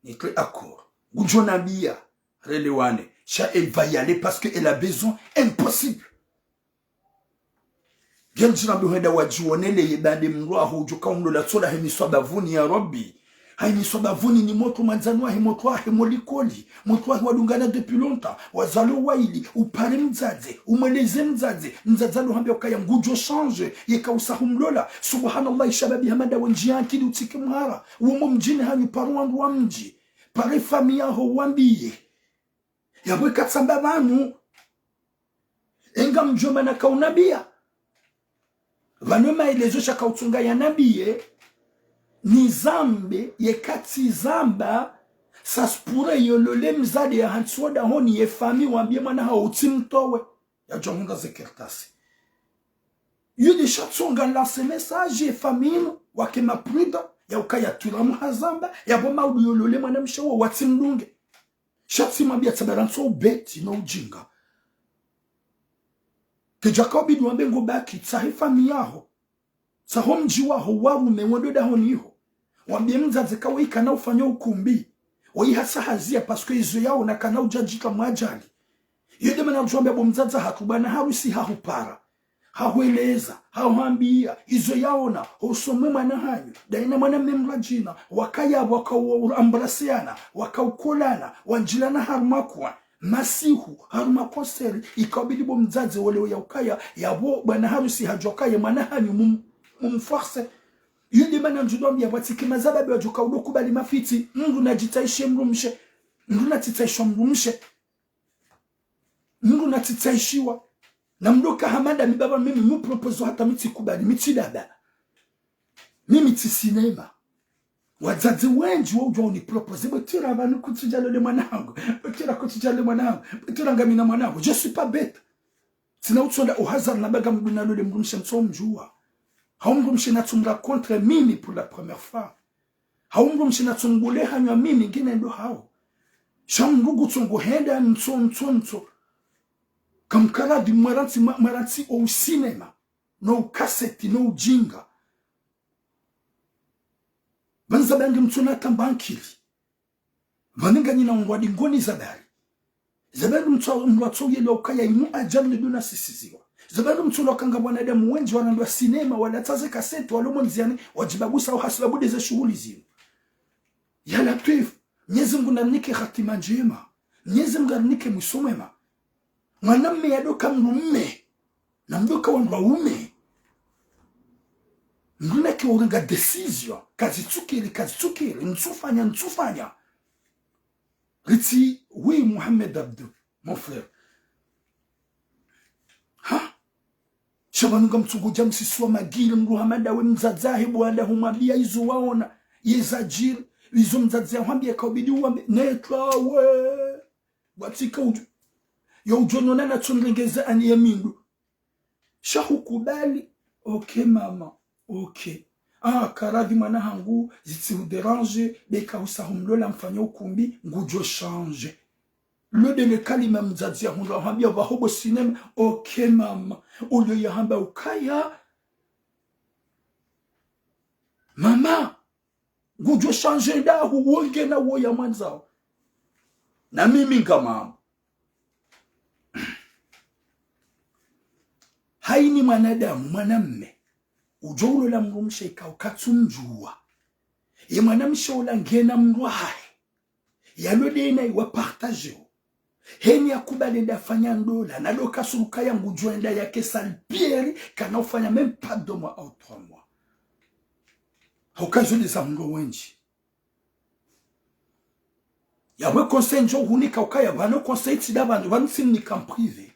nitre accord. Ngudjo nambiya, relewane. Sha elle va y aller parce que elle a besoin, impossible. Nge mdjina mbe hwenda wadjiwonele ye bande mndru waho udjo kaumlola tsola hemiswa bavuni ya Rabbi. Hahemiswa bavuni ni motro mwandzani wahe, motro wahe mo likoli, motro wahe wadungana depuis longtemps, wazalo waili, upare mdzadze, umweleze mdzadze, mdzadze alo hambia ukaya ngudjo changer, yeka usa humlola. Subhanallah, shababi hama nda wendji ya ankili utsike mhara, uwo mo mdjini hanyu paro wandru wa mdji, pare famiyi yaho wambiye. Yapvo eka tsamba pvanu, enga mdjomba nakaunambiya. Pvanu maelezo sha kautsunga yanambiye, nizambe, yeka tsizamba, ça se pourrait yolole mdzadze ya hantsi wo dahoni ye famiyi wambiye mwana hawo utsimtowe. Yadjo hundra ze kartasi. Yudi sha tsonga lancer message ye famiyi inu, wake ma prudent, ya ukaya twira muhazamba, yapvo maudu yolole mwanamshe wo watsimdunge. Sha tsimwambiya tsabara ntso ubeti no ujinga. Kedjaka ubidi wambe ngo baki, tsahe famiyi yaho. Tsaho mdji waho warume wendo dahoni iho. Wambiye mdzadze kawe ikana ufanya ukumbi. Wo ihasa haziya parce que izo yaona kana udjadjika mwadjali. Iyo nde mana udjo wambiya bo mdzadze hatru bwana harusi hahupara. Hahweleza, hahwambiya, izo yaona, hosomwe mwana hanyu, daina mwana mme mradjina, wakaya, wakau embrasseana, wakaukolana, wandjilana harumwa coin, masihu, harumwa concert, ikao bidi bo mdzadze wolewe ya ukaya, yapvo bwana harusi hadjo kaya mwana hanyu mum-, mumforce. Iyo nde mana ndjudwambiya pvatsike mazababi wadjo kaudo kubali mafitsi, mndru nadjitsaishe mdrumshe, mndru natsitsaishe mdrumshe. Mndru natsitsaishiwa. Na mndru ka hama nda mi baba mimi mu propose hata mi tsikubali, mi tsi dada. Mimi tsi cinéma. Wadzadze wendji wo udjuwa uni propose, bo twira pvanu kutsidja lole mwana hangu. Bo twira kutsidja lole mwana hangu. Bo twira ngamina mwana hangu. Je suis pas bête. Tsina utsonda au hasard na baga mndru nalole mdrumshe ntsomdjuwa. Hau mdrumshe natsumrencontre mimi pour la première fois. Hau mdrumshe natsumbule hanywa mimi ngine ndo hau. Sha mndru ngutsongo henda ntso, ntso, ntso. Kamkaradi mwarantsi, mwa-, mwarantsi o usinema, no ukaseti, no ujinga. Pvanu zabandi mtsuna tamba ankili. Pvanu nganyina ungwadi ngoni zabari. Zabari mtso-, mndru atsoyelewa ukaya inu ajabu ni duna sisiziwa. Zabari mtso lo kanga wanadamu wendji wanandwa sinema, wala tsaze kaseti, walo mo ndziani, wadjibabusa au hasibabu de ze shuhuli zinu. Ya Latwif, Mnyezi Mngu narinike hatima ndjema. Mnyezi Mngu arinike mwiso mwema. Mwanamme yadoka mdrumme. Na mdoka wandru waume. Mndru nake urenga décision. Kazitsukiri, kazitsukiri. Ntsufanya, ntsufanya. Ritsi, oui, Mohamed Abdou, mon frère. Ha? Sha pvanu ngamtsungo dja msiswa magiri mdru hama ndawe mdzadze hahe bo wanda humwambia izo waona, yeza djiri, izo mdzadze yahwambia kaubidi uwambe, netwawe. Watsika udjo. Yo udjo nona na tsonrengeze ani ye mindru. Sha hukubali. Ok, mama. Ok. Ah, karadhi mwana hangu, zitsi hudérange, beka usa humlola mfanya ukumbi, ngudjo change. Lo de le kalima mdzadze yahundra, hambia pvaho bo cinéma, ok, mama. Ulio yahamba ukaya, mama, ngudjo change ndahu, wo ngena wo ya mwandzao. Na mimi ngamwambo. Haini mwanadamu, mwanamme, udjo ulola mdrumshe ikao katsumdjuwa. Ye mwanamshe ula ngena mdru wahahe. Yalo de nayi wa partage ho. Heni yakubali nda fanya ndola, na do kasuruka ya ngudjo enda yake salpieri, kana ufanya même pas deux mois au trois mois. Hauka zo de za mdru wendji. Yawe conseil ndjo hunika ukaya, pvanu conseil tsi da pvandru, pvanu tsi mnika en privé.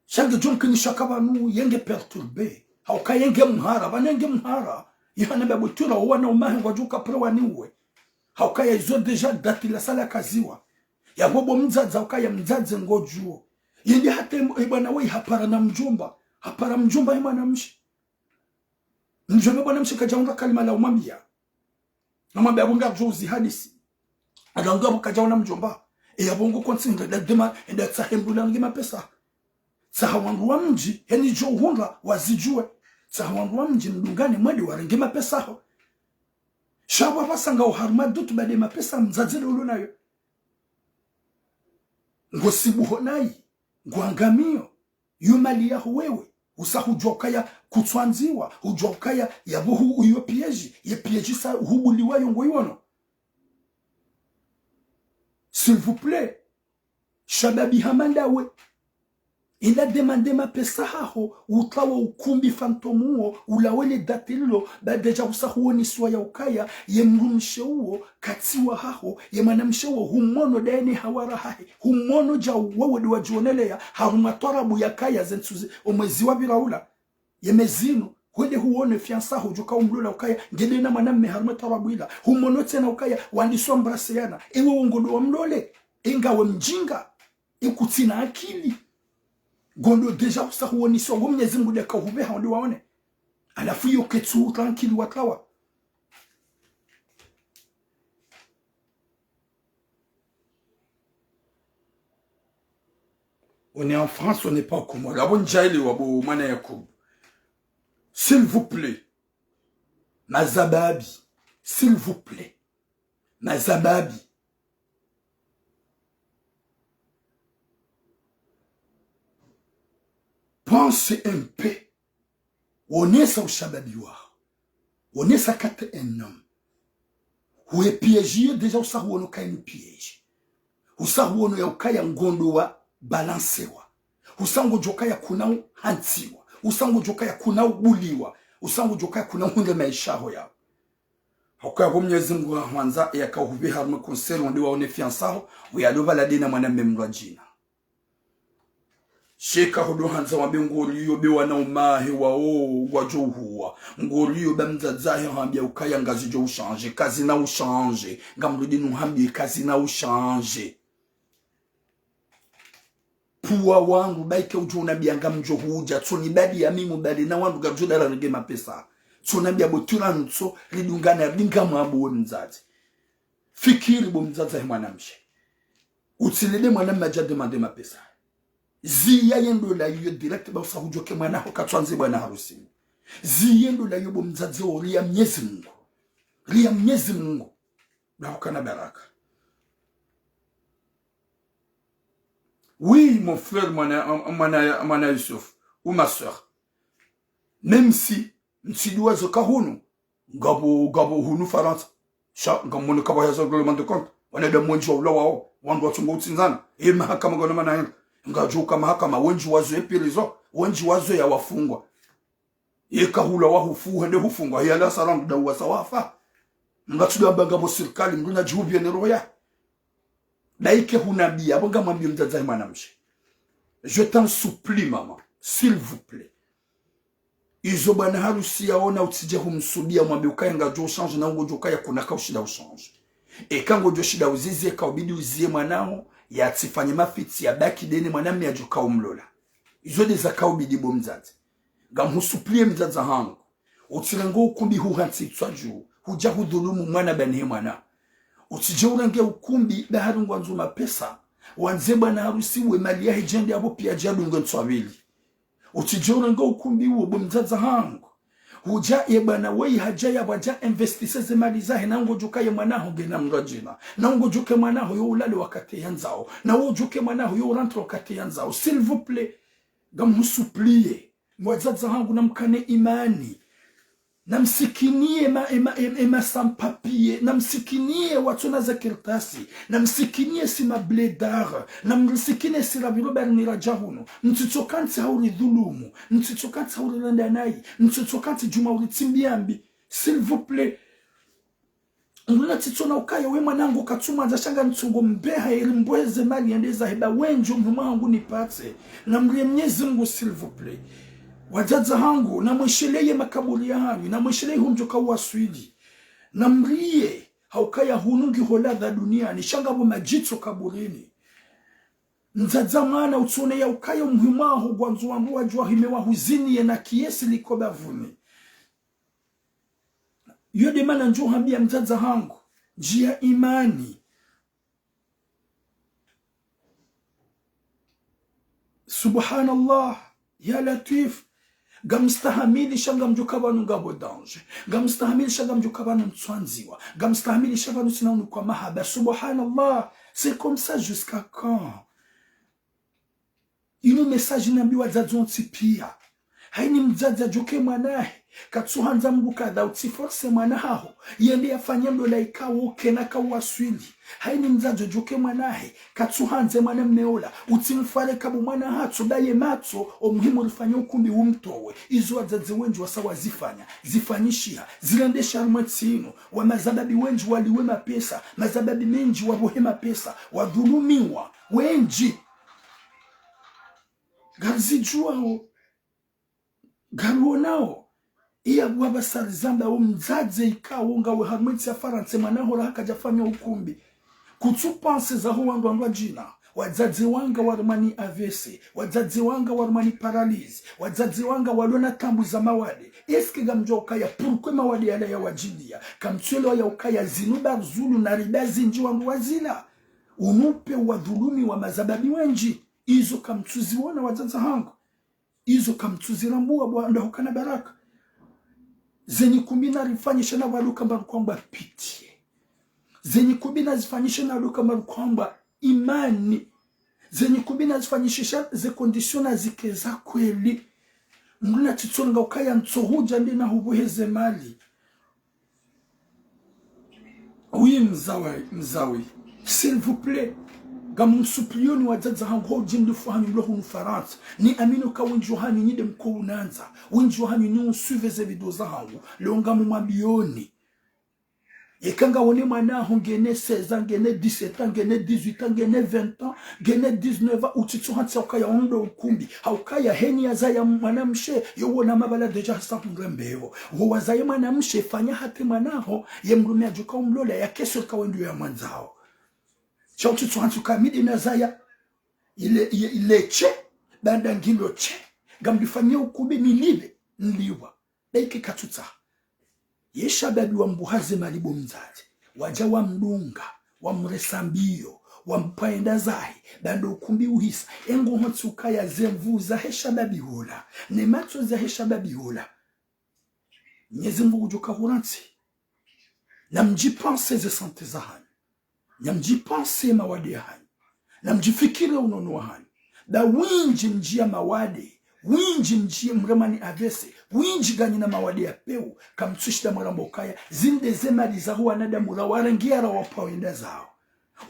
Sha nge djo mkinisha ka pvanu yenge perturbé. Hauka yenge mhara, pvanu yenge mhara. Yihana mba butula, owana umahe ngwadjo uka pvre waniwe. Hauka ya izo déjà date la sala kaziwa. Yawe bo mdzadze, hauka ya mdzadze ngodjuo. Yende hata e bwana we hapara na mdjomba. Hapara mdjomba ye mwanamshe. Mdjomba mwanamshe kadjaundra kalima la umwambia. Namwambia apvo ngardjo uzi hadisi. Ado ngapvo kadjaona mdjomba. E yapvo ngo konsi nda dema, enda tsahe mdru la nge mapesa. Tsaha wandru wa mdji, heni djo uhundra, wazidjuwe. Tsaha wandru wa mdji mdungane mwende warenge mapesa ho. Sha pvwa pvasa nga uharuma dutu ba de mapesa mdzadze de ulo nayo. Ngo sibuho nayi, ngo angamio. Yo mali yaho wewe, usa hudjuwa ukaya kutswandziwa, hudjuwa ukaya yapvo hu uyo piège, ye piège sa hubuliwa yo ngo iwono. S'il vous plaît, shababi hama ndawe. Enda demande mapesa haho, utwawa ukumbi fantôme uwo, ulawele date lilo, ba déjà usa huonisiwa ya ukaya, ye mdrumshe uwo, katsi wa haho, ye mwanamshe uwo, humono daye ne hawara hahe, humono dja wewe de wadjioneleya, harumwa twarabu yakaya ze ntsu ze, omwezi wapvira ula. Ye mezi inu, hwende huone fiançailles ho, djoka umlola ukaya, ngede na mwanamme harumwa twarabu ila, humono tsena ukaya, wandisa embrassé yana, ewe wo ngodo wa mlole, engawe mdjinga. Ikutsina akili. Ngondo déjà usa huonisiwa, ngo Mnyezi Mungu de ka hupveha wandru waone. Halafu iyo ketsu tranquille watwawa. On est en France, on n'est pas au Comores. Apvo ndjaelewa bo mwana Yakubu. S'il vous plaît. Mazababi. S'il vous plaît. Mazababi. Pense un peu. Onesa ushababi waho. Onesa kate un homme. Huwe piège iyo déjà usa huono kaini piège. Usa huono ya ukaya ngondo wa balancewa. Usa ngodjo kaya kuna uhantsiwa. Usa ngodjo kaya kuna ubuliwa. Usa ngodjo kaya kuna uhundre maesha yaho yawo. Hauka yapvo Mnyezi Mungu hahwandza, yaka uhupveha harumwa concert wandru waone fiançailles ho, uyalo pvala de na mwanamme mdrwadjina. Sheka hodo handza wambe ngoliyo be wana umahe wawo ngwadjo uhuwa. Ngoliyo ba mdzadze hahe hambia ukaya ngazidjo uchanger, kazina uchanger. Ngamrudi nuhambie kazina uchanger. Puwa wandru, ba ike udjo unambia ngamdjo hudja, tsoni badi ya mimu badi na wandru ngamdjo dara renge mapesa. Tsonambia bo tula ntso, ridungane, ridunga mwambo we mdzadze. Fikiri bo mdzadze he mwanamshe. Utsilele mwanamme adja demande mapesa. Ziya ye ndola iyo direct ba usa hudjoke mwana ho katswandze bwana harusi. Ziya ye ndola iyo bo mdzadze wo ria Mnyezi Mungu. Ria Mnyezi Mungu. Ba hukana baraka. Oui, mon frère, mwana, mwana, mwana Yusuf, ou ma sœur. Même si, ntsi duwa zo ka hunu, ngapvo, ngapvo hunu Farantsa. Sha, ngamono kapvwa ya zo règlement de compte. Wanadamu wendji wa ulawawo, wandru watsungo utsindzana. E mahakama ngona mana yenu. Ngadjo uka mahakama, wendji wazo e prison, wendji wazo ya wafungwa. Yeka hula wa hufu, hende hufungwa, yala sarangu da uwasa wafa. Ngatsuda mbanga bo sirikali, mdru nadjihupvie ne roho ya. Daike hunambia, apvo ngamwambio mdzadze wahe mwanamshe. Je t'en supplie, maman. S'il vous plaît. Izo bwana harusi yaona utsidje humsubia umwambie ukaya ngadjo uchanger na ngodjo ukaya kuna ka ushinda uchanger. Eka ngodjo shinda uzizie, eka ubidi uzie mwanaho, yatsifanye mafitsi, yabaki dene mwanamme yadjo ka umlola. Izo nde zaka ubidi bo mdzadze. Ngamhusuplie mdzadze wahangu. Utsirenge ukumbi huhantsi itswa dju, hudja hudhulumu mwana ba nihe mwana. Utsidje urenge ukumbi ba hari ngwandzo mapesa. Wandze bwana harusi we mali yahe djende apvo pia djadunge ntswa mbili. Utsidje urenge ukumbi uwo bo mdzadze wahangu. Hudja ye bwana weyi hadja yapvo hadja investise ze mali zahe na ngodjo uka ye mwanaho ngena mdru wa djina. Na ngodjo uka ye mwanaho yo ulale wakati yandzao. Na ngodjo uka ye mwanaho yo urentre wakati yandzao. S'il vous plaît. Ngamhusuplie. Wadzadze wahangu namkane imani. Namsikinie ma, ema, ema, ema sans papier. Namsikinie watsona za kartasi. Namsikinie si ma blédards. Namsikinie si raviro bari ni radja hunu. Mtsitsokantsi hauri dhulumu. Mtsitsokantsi hauri renda nayi. Mtsitsokantsi djuma uri tsimbiambi. S'il vous plaît. Mdru natsitsona ukaya we mwanangu katsumwandza sha ngamtsongo mbeha eri mboheze mali yende zahe ba wendji omhuma hangu nipatse. Namrie Mnyezi Mngu, s'il vous plaît. Wadzadze wahangu, namwesheleye makaburi yahanyu, namwesheleye humdjo ka uwaswili. Namrie, haukaya hunu ngiho ladha duniani, sha ngapvo madjitso kaburini. Mdzadze mwana utsone ya ukaya omhima waho ngwandzo wambu wadjuwa hime wahuziniye na kiesi liko bavuni. Yo nde mana ndjo hambia mdzadze wahangu, ndjia imani. Subhanallah, ya Latwif. Ngamstahamili sha ngamdjo uka pvanu ngapvo danger. Ngamstahamili sha ngamdjo uka pvanu ntswandziwa. Ngamstahamili sha pvanu tsina unikwa mahaba. Subhanallah, c'est comme ça jusqu'à quand? Inu message nambi wadzadze wontsi pia. Haini mdzadze adjo uka ye mwanahe katsuhandza mdru kadha, utsiforce mwana haho yende yafanye ndola ikao kena ka uwaswili. Haini mdzadze adjo uka ye mwanahe katsuhandza mwanamme ola, utsimfare kabu mwana hatso daye matso, omuhimu rifanye ukumbi umtowe. Izo wadzadze wendji wasa wazifanya, zifanyishiha, zirendesha harumwa entsi inu. Wa mazababi wendji waliwe mapesa, mazababi mendji wabohe mapesa, wadhulumiwa wendji. Ngarizidjuwao, ngariwonao. Iya bwaba sarizamba wo mdzadze ikao ngawe harumwa entsi ya Farantsa, mwana haho raha kadjafanya ukumbi. Kutsu penser zaho wandru wandru wadjina. Wadzadze wanga warumwa ni A V C, wadzadze wanga warumwa ni paralysie, wadzadze wanga walona taabu za mawade. Est-ce que ngamdjuwa ukaya pourquoi mawade yala yawadjiliya? Kamtsuelewa ya ukaya zinu barzulu na riba zindji wandru wazila. Unu pe wadhulumiwa mazababi wendji. Izo kamtsuziwona wadzadze wahangu. Izo kamtsuzirambuwa bwa ndahukana baraka. Zenyi kumbi narifanyishe na pvalo kamba rukwamba pitié. Zenyi kumbi nazifanyishe na pvalo kamba rukwamba imani. Zenyi kumbi nazifanyishe sha ze conditions nazike za kweli. Mdru natsitsona ukaya ntsohudja nde nahuboheze mali. Oui, mzawi, mzawi. S'il vous plaît. Ngamsuplioni wadzadze wahangu, ho djimlifu hanyu mlo hunu Farantsa. Niamini uka wendji wahanyu nyi nde mko unandza. Wendji wahanyu nyi usuivre ze vidéo zahangu. Leo ngamumwambioni. Yeka ngawone mwana haho ngena seize ans, ngena dix-sept ans, ngena dix-huit ans, ngena vingt ans, ngena dix-neuf ans, utsitso hantsi haukaya ondo ukumbi. Haukaya heni yazaya mwanamshe, yo wona mabala déjà hasa hundre mbevo. Wo wazaye mwanamshe, fanya hata mwana haho, ye mdrume adjo uka umlola, ya kesho ka wendo ya mwandzao. Sha utsitso hantsi uka mi nde nazaya, ile, ile, ile she, banda ngilo she, ngamlifanyia ukumbi nilile, nliwa. Beke katsutsaha. Ye shababi wambuha ze mali bo mdzadze. Wadja wamdunga, wamresa mbio, wampvwayenda zahe, banda ukumbi uhisa. Engo hontsi ukaya ze nvu zahe shababi hola. Ne matso zahe shababi hola. Mnyezi Mngu ngudjo uka hurantsi. Namdji penser ze santé zahanyu. Namdji penser mawade yahanyu. Namdji fikiri unono wahanyu. Nda wendji mdjiya mawade, wendji mdjiya mremwa ni A V C, wendji nganyina mawade ya peu, kamtsushinda mwaramba ukaya, zinde ze mali zaho wanadamu rawarengeya rawapvwayenda zaho.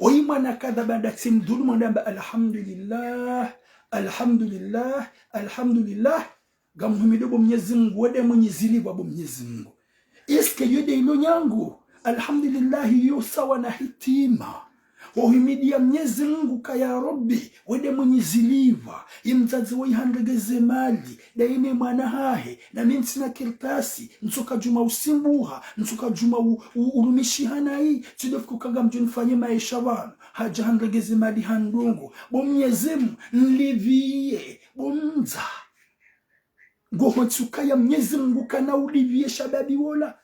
Oyi mwana kadha banda tsimdhulumu ndamba alhamdulillah, alhamdulillah, alhamdulillah. Ngamhumidio bo Mnyezi Mngu, wende mwenyi zilipvwa bo Mnyezi Mngu. Est-ce que yo nde ilo nyangu? Alhamdulillah, yo sawa na hitima. Ohimidiya Mnyezi Mungu ka ya Rabbi, we nde mwenyi zilipva, ye mdzadze waye handregeze mali, ndaye ne mwana hahe, na mi ntsina kartasi, ntsoka djuma usimbuha, ntsoka djuma u-, u-, urumishiha nayi, tsi ndo fuku ka ngamdjo nifanye maesha pvanu, hadja handregeze mali ha ndrongoo, bo Mnyezi Mungu, nilipviye, bo mdza. Ngohotsi ukaya Mnyezi Mungu kana ulipviye shababi wola.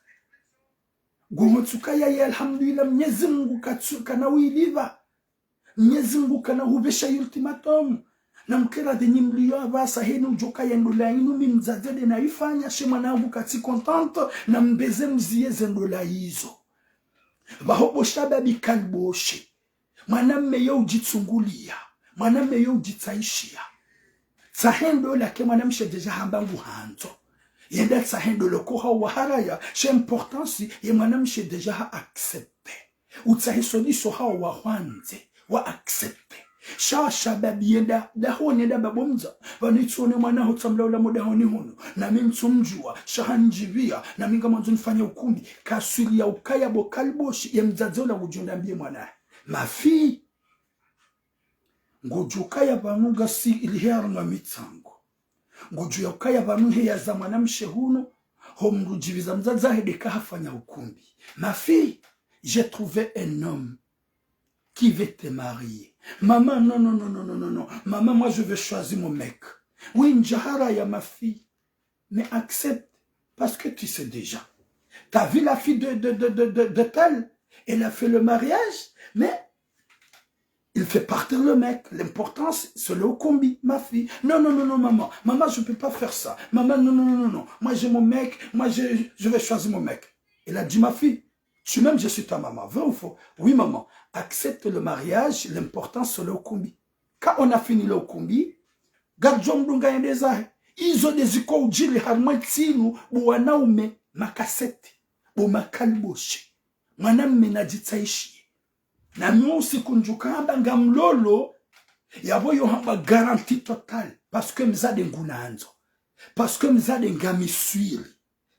Ngohotsi ukaya ye alhamdulillah Mnyezi Mungu katsu-, kana uyilipva. Mnyezi Mungu kana hupvesha ultimatum. Na mkera dhenyi mliyo apvasa heni udjo kaya ndola inu mi mdzadze nde nayifanya, she mwana hangu katsi contente, na mbeze mziye ze ndola izo. Pvaho bo shababi kaliboshe. Mwanamme yo udjitsunguliya, mwanamme yo udjitsahishiya. Tsahe ndola ke mwanamshe déjà hamba nguhandzo. Yenda tsahe ndola ko hau waharaya, she importance ye mwanamshe déjà ha accepte. Utsahe solution hau wahwandze, wa accepte. Sha shababi yenda dahoni yenda ba bo mdza, pvanu itsone mwana ho tsamlaula mo dahoni hunu, na mi ntsumdjuwa, sha handjipviya, na mi ngamwandzo nifanye ukumbi, kaswili ya ukaya bo kaliboshe, ye mdzadze ola ngudjo ndambiye mwana. Ma fille, ngudjo kaya pvanu ngasi ili he harumwa mitsango. Ngudjo ya ukaya pvanu he yaza mwanamshe hunu, ho mdru djipviza mdzadze hahe nde ka hafanya ukumbi. Ma fille, j'ai trouvé un homme qui veut te marier. Maman, non, non, non. Maman, moi, je vais choisir mon mec. Oui, ndjaharaya ma fille. Mais accepte, parce que tu sais déjà. T'as vu la fille de, de, de, de, de, de tel ? Elle a fait le mariage, mais il fait partir le mec. L'importance, c'est le ukumbi, ma fille. Non, non, non, non, maman. Maman, je peux pas faire ça. Maman, non, non, non, non, non. Moi, j'ai mon mec. Moi, je, je vais choisir mon mec. Elle a dit, ma fille, tu m'aimes, je suis ta maman. Vrai ou faux ? Oui, maman. Accepte le mariage. L'importance, c'est le ukumbi. Ka ona fini le ukumbi, ngadjo mdunga yende zahe. Izo nde ziko udjiri harumwa ntsi inu, bo wanaume, makaseti, bo makaliboshe. Mwanamme nadjitsahishiye. Na mi usiku ndjuka hamba ngamlolo, yapvo yo hamba garantie totale. Parce que mdzadze ngunandzo. Parce que mdzadze ngamiswili.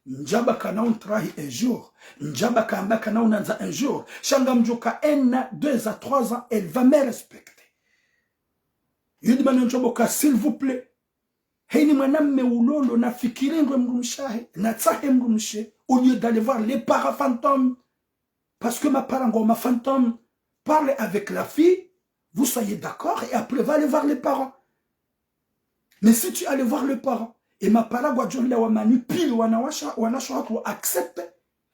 Ndjaba kana untrahi un jour. Ndjaba kamba kana unandza un jour. Sha ngamdjo ka un an, deux ans, trois ans, elle va me respecter. Yudi mana ndjobo ka, s'il vous plaît. Heni mwanamme ulolo nafikiri ndwe mdrumshe wahe, natsahe mdrumshe, au lieu d'aller voir les parents fantômes. Parce que ma parents ngwao ma fantômes. Parle avec la fille, vous soyez d'accord, et après va aller voir les parents. Mais si tu allais voir les parents, e ma parents ngwadjo henda wa manipule wanawasha, wanashe watru wa accepte.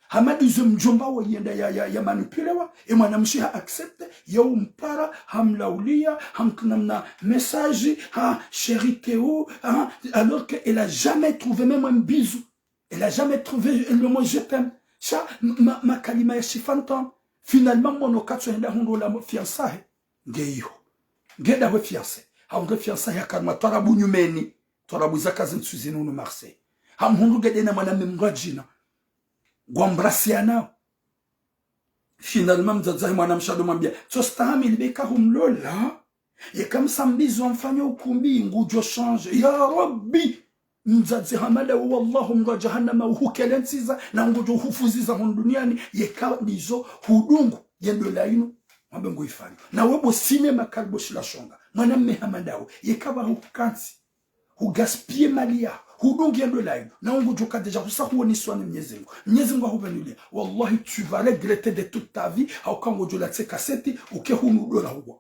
Hama ndizo mdjomba wa yenda ya, ya, ya manipulewa, e mwanamshe ha accepte, ya umpara, hamlaulia, hamtuma mna message, ha, chérie t'es où, ha, alors qu'elle a jamais trouvé même un bisou. Elle a jamais trouvé le mot je t'aime. Sha, ma, makalima ya shi fantôme. Finalement, mwana katsu henda hundru la fiançailles. Nge iho. Nge dawe fiancé. Haundre fiancé ya karma twarabu nyumeni. Twarabu zaka zintsu zinu hunu Marseille. Hamhundru ngede na mwanamme mdru adjina. Ngwambrasiana. Finalement, mdzadze wahe mwanamshe ndo mwambia, tso stahamili beka humlola. Yeka msambizi wa mfanya ukumbi, ngudjo change. Ya Rabbi! Mdzadze hama ndawe, wallahu, mdru wa jahannama, uhukele ntsiza, na ngudjo uhufuziza hunu duniani, yeka ndizo hudungu, ye ndola inu, mwambe nguifanya. Na we bo sinema kalbo shila shonga, mwanamme hama ndawe, yeka ba hukantsi, hugaspiller mali ya, hudungu ye ndola inu, na ngudjo ka déjà husa huoniswa ni Mnyezi Mungu. Mnyezi Mungu ahubenulia. Wallahi, tu vas regretter de toute ta vie, hauka ngudjo latse kaseti, uke hunu udo la huwa.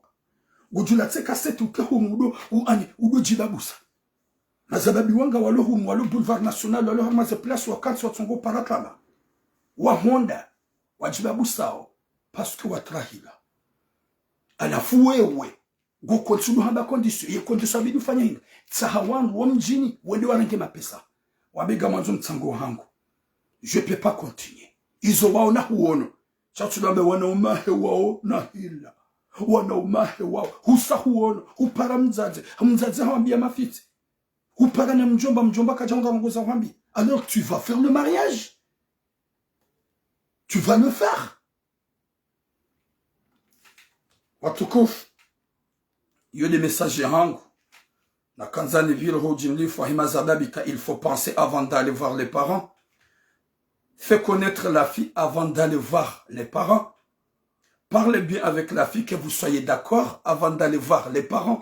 Ngudjo latse kaseti, uke hunu udo, u-, ani, udo djibabusa. Mazababi wanga walo hunu, walo Boulevard National, walo harumwa ze place wakantsi watsongo para tama. Wahonda, wadjibabusao, parce que watrahila. Halafu wewe, ngo kontsi udo hamba condition, ye condition yabidi ufanye hindri. Tsaha wandru wa mdjini, wende warenge mapesa. Wabega mwandzo mtsango hangu. Je peux pas continuer. Izo waona huono. Sha tsu dambe wanaume wahe wao na hila. Wanaume wahe wao. Husa huono. Hupara mdzadze. Mdzadze hawambia mafitsi. Hupara na mdjomba, mdjomba kadja unga mnguza hwambi. Alors tu vas faire le mariage. Tu vas le faire. Watukufu, iyo nde message yahangu. Nakandza nipvire ho udjimlifu, hima zababi ka il faut penser avant d'aller voir les parents. Fais connaître la fille avant d'aller voir les parents. Parle bien avec la fille, que vous soyez d'accord avant d'aller voir les parents.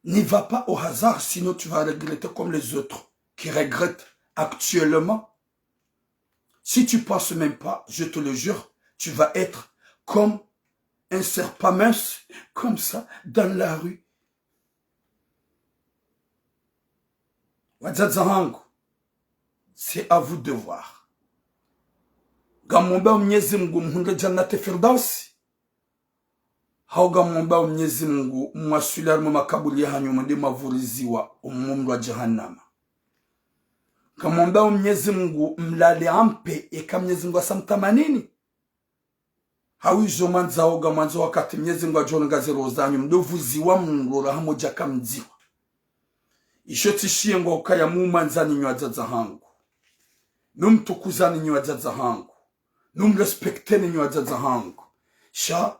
N'y va pas au hasard, sinon tu vas regretter comme les autres qui regrettent actuellement. Si tu penses même pas, je te le jure, tu vas être comme un serpent mince, comme ça, dans la rue. Wadzadze hangu, c'est à vous de voir. Ngamwombao Mnyezi Mungu mhundre Jannat Firdausi. Hau ngamwombao Mnyezi Mungu mwaswili harimwa makaburi yahanyu mwende mwavuriziwa omumlwa Jahannama. Ngamwombao Mnyezi Mungu mlale ampe eka Mnyezi Mungu asamtamanini. Hau izo mwandzao, ngamwandzo wakati Mnyezi Mungu adjo renga ze roho zanyu, mdo vuziwa mlolo raha mdjo kamdziwa. Isho tsishiye ngo ukaya mumwandzani nyi wadzadze hangu. Mumtukuzani nyi wadzadze hangu. Mumrespecteni nyi wadzadze hangu. Sha,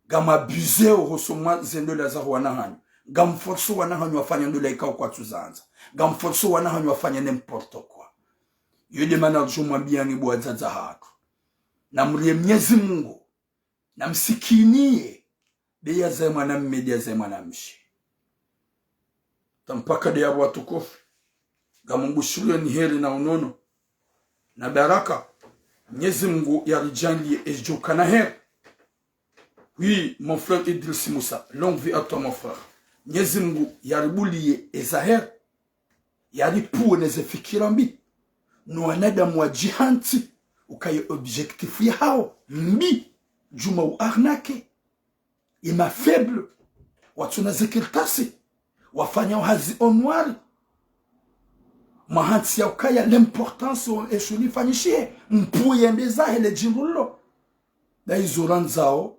ngamabuseo hoso mwa ze ndola za wana hanyu. Ngamforso wana hanyu wafanye ndola ikao kwatsuzandza. Ngamforso wana hanyu wafanye n'importe quoi. Iyo nde mana ridjo mwambiani bo wadzadze hatru. Namrie Mnyezi Mungu. Namsikiniye. Nde yazaye mwanamme, nde yazaye mwanamshe. Tampaka nde yapvo watukufu. Ngamumbushiriyeni heri na unono na baraka. Mnyezi Mungu yaridjaanliye ezidjo kana heri. Oui, mon frère Idriss Moussa, longue vie à toi, mon frère. Mnyezi Mungu yaribuliye eza heri. Yaripvuwe neze fikira mbi. No wanadamu wadjihantsi, ukaya objectif yahawo mbi, djuma u arnaquer. Ye ma faible, watsuna ze kartasi, wafanyao hazi au noir. Mwahantsi ya ukaya l'importance o eshuhuli ifanyishihe, mpvuwe yende zahe le djindru lilo. Nda izo randzao,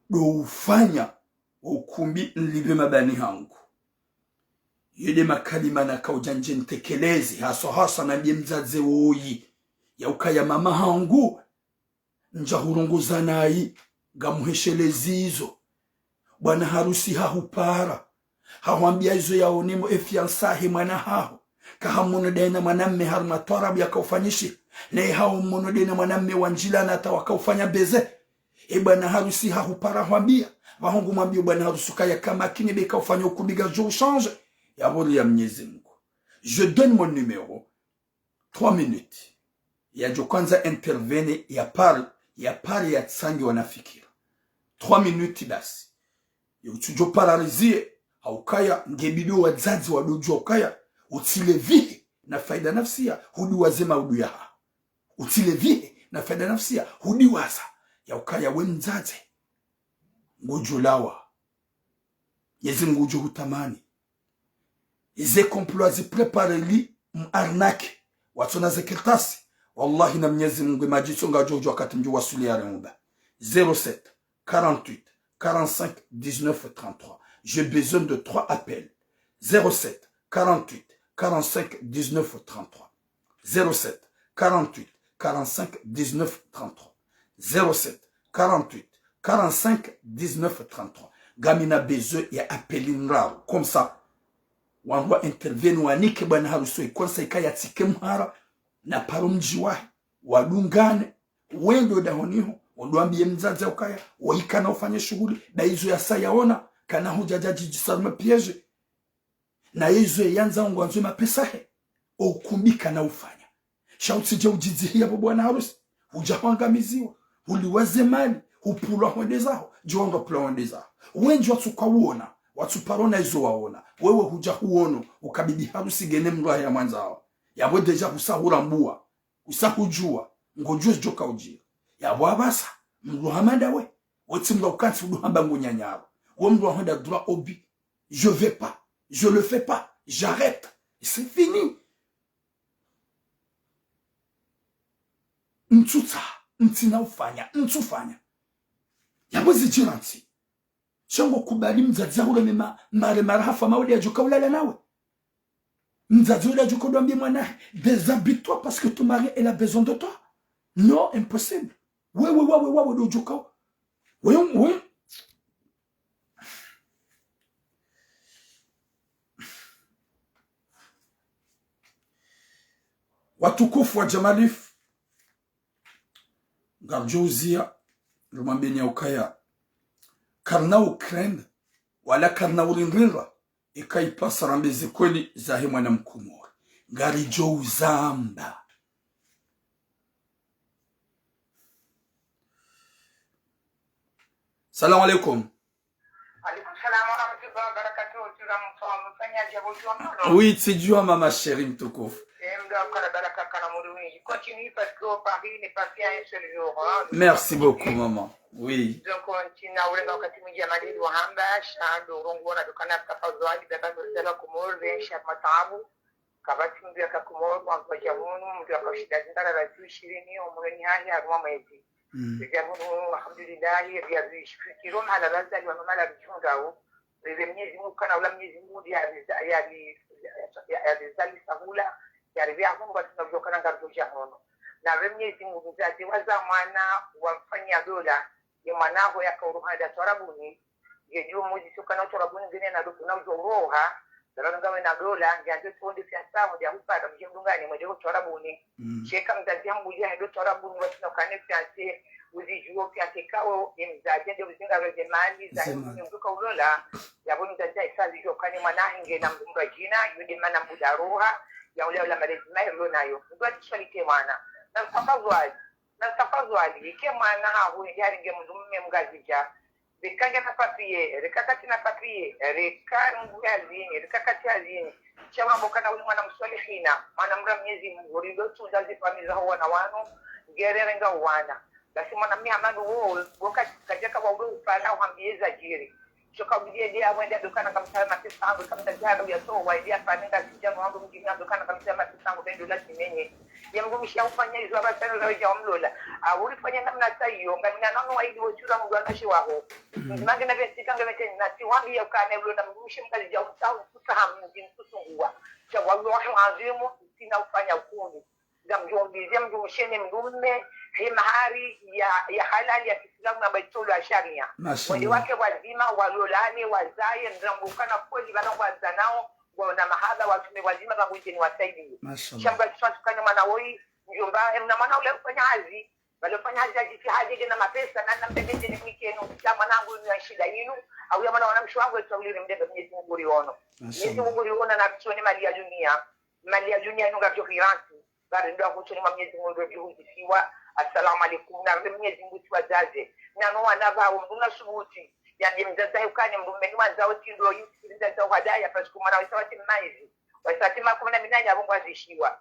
ndo ufanya, wo ukumbi nlipve mabani hangu. Iyo nde makalima nakaudja ndje ntekeleze, haswa haswa nambiye mdzadze woyi, ya ukaya mama hangu, ndja hurongoza nayi, ngamuheshelezi izo. Bwana harusi hahupara. Hahwambiya izo yaonemo e fiançailles he mwana haho. Kahamwono daye na mwanamme harumwa twarabu yakaufanyishiha. Naye haumwono daye na mwanamme wandjilana hata wakaufanya baiser. E bwana harusi hahupara hwambiya. Pvaho ngumwambiyo bwana harusi ukaya kamakini be kaufanya ukumbi ngadjo uchanger. Yapvo ri ya Mnyezi Mungu. Je donne mon numéro. Trois minutes. Yadjo kwandza intervenir ya pare, ya pare yatsange wana fikira. Trois minutes basi. Yo utsudjo paraliser, haukaya ngebidi wadzadze wadodjuwa ukaya, utsilevihe na faida nafsiya, hudiwaze maudu yaha. Utsilevihe na faida nafsiya, hudiwaza, ya ukaya we mdzadze. Ngodjo lawa. Mnyezi Mungu udjo hutamani. Ize complot azi préparer li mu arnaquer. Watsona ze kartasi. Wallahi na Mnyezi Mungu, e madjitso ngadjo udjo wakati mdjo waswili ya remba. Zéro sept, quarante-huit, quarante-cinq, dix-neuf, trente-trois. J'ai besoin de trois appels. Zéro sept, quarante-huit, quarante-cinq, dix-neuf, trente-trois. Zéro sept, quarante-huit, quarante-cinq, dix-neuf, trente-trois. Zéro sept, quarante-huit, quarante-cinq, dix-neuf, trente-trois. Ngamina besoin ya appel ndraru. Comme ça, wandru wa intervenir wanike bwana harusi, comme ça ikaya tsike mhara, na paro mdji wahe, wadungane, wende dahoni ho, wandru wambiye mdzadze ukaya, waikana ufanye shuhuli, nda izo yasa yaona, kana hudja djadji djisaruma piège. Na ye izo yandza ngwandzo mapesa he, o ukumbi kana ufanya. Sha utsidje udjidzihiya pvo bwana harusi, hudja hwangamiziwa, huliwa ze mali, hupvulwa hwende zaho, djo wandru wapvulwa hwende zaho. Wendji watsuka uona, watsuparo ona izo waona, wewe hudja huono, uka bibi harusi ngena mndru wahe ya mwandzao. Yapvo déjà husa hurambuwa, husa hudjuwa, ngodjuwa zidjoka udjiri. Yapvo apvasa, mndru hama ndawe, we tsi mndru ukantsi udu hamba ngo nyanyaro, we mndru wahwenda droit au but. Je vais pas, je le fais pas, j'arrête. Et c'est fini. Ntsutsaha, ntsina ufanya, ntsufanya. Yapvo zidjira ntsi. Sha ngo kubali mdzadze ahureme ma, mare mara hafa mauli yadjoka ulala nawe. Mdzadze ule yadjoka udwambiye mwana, déshabille-toi parce que ton mari, elle a besoin de toi. Non, impossible. Wewe, wewe, wewe, ndo udjoka. Wewe, wewe. Watukufu wa Jamalif, ngaridjo uziya, Rimwambeni ya ukaya karina ukrenda, wala karina urindrindra, ika ipasa rambe ze kweli zahe mwana mkomori. Ngaridjo uzamba. Salamu alaikum. Alaikum salam wa rahmatullahi wa barakatuh. Tula mtu wa mfanya ajabu jua mlo. Oui, tsidjua mama chérie mtukufu. Eh, mdo akala baraka kana muri wingi. Continue parce que au Paris n'est pas fait un seul jour, hein. Merci beaucoup, maman. Oui. Donc, on tient à vous, wakati mwingi ya madidi wa hamba, sha ndo urongo na dukana kapa zwali, baba ndo zala Komori, ben, sha mataabu. Kapvatsi mndru yaka Komori, wandru wadja hunu, mndru yaka ushinda zindara la zwi ishirini, omureni hahe, harumwa mwezi. Mm. Ridja hunu, alhamdulillahi, riya rifikiro mahala razali wanu mahala ridjihundrao. Rire Mnyezi Mungu kana ula Mnyezi Mungu ya riza-, ya ri-, ya, ya, ya rizalisa hula, ya rivya hunu, watu na vyo kana ngaridjo dja hunu. Na rire Mnyezi Mungu, mzazi waza mwana, wamfanya dola, ye mwana ho yaka uruha nda twarabuni, nge djo mudji sukana twarabuni ngene na doku na udjo uroha, zalano ngawe na dola, nge ande tonde fiansa, mudja hupara, mdje mdungane, mwende ho twarabuni. Mm. Sheka mzazi hambudja hendo twarabuni, wasina ukane fianse, uzidjuo fianse kao, ye mzazi ande uzinga weze mali, za hendo mduka ulola, yabo mzazi haisa zidjo kane mwana hinge na mdumba djina, yunde mana mbuda roha, ya ule ula malezi mayi lo nayo. Mdwa tishalike mwana. Na msamba zwazi. Na tafadhwali, ike mwana haho, yari nge mndru mme mngazidja. Reka nge na papier, reka katsi na papier, reka ngu hazini, reka katsi hazini. Sha wambo kana uli mwana mswalihina, mwana mra Mnyezi Mungu, rindo tunda zifamiyi zaho wana wanu, ngere renga wana. Basi mwana mme hama ndo wo, wo ka-, kadjaka wa ule upala, uhambie zadjiri. Shoka budie dia wende adokana kamtala mapesa hangu, kamtala jana uya so, wa idia fani nga sija mwangu mjini adokana kamtala mapesa hangu, bendo la simenye. Ya mdrumshe ufanya izo abatano za weja wamlola. Auri fanya namna sa iyo, ngamina nanu wa idi wochura mdru anashe waho. Mdru mangi na vya sika ngamete na siwambi ya ukane ulo na mdrumshe mkazidja uta-, utaha mdru kusunguwa. Sha wallahi azimu, sina ufanya ukumbi. Ngamdjo mbize mdrumshe ne mdrumme, he mahari ya, ya halali ya kiislamu na baitolo ya sharia. Mashallah. Wende wake wadzima, walolane, wazaye, mdrambukana kweli, bana wadzanao, wana mahaba, watume wadzima, ba mwiteni wasaidiye. Mashallah. Sha mdru akiswa tukane mwana woyi, mdjomba, emna mwana ule ufanya hazi, wale ufanya hazi ya jitihadi, nge na mapesa, na na mbebe teni mwikenu, ya mwana wangu inu ya shida inu, au ya mwana wana mshe wangu, etu uliri mbebe Mnyezi Mungu riono. Mashallah. Mnyezi Mungu riono na tuone mali ya dunia. Mali ya dunia inu ngapyo hiransi. Bari ndo akutuni mwa Mnyezi Mungu ndo jihudisiwa. Assalamu alaikum. Na mbe Mnyezi Mungu siwa zaze. Na no wana vawo mdru na subuti. Yambe mzaza yukane mdrumme ni mwandzao tindo yu. Mzaza uhadaya, parce que mwana wesa wati mmaizi. Wesa wati makumi na minane abo ngwazishiwa.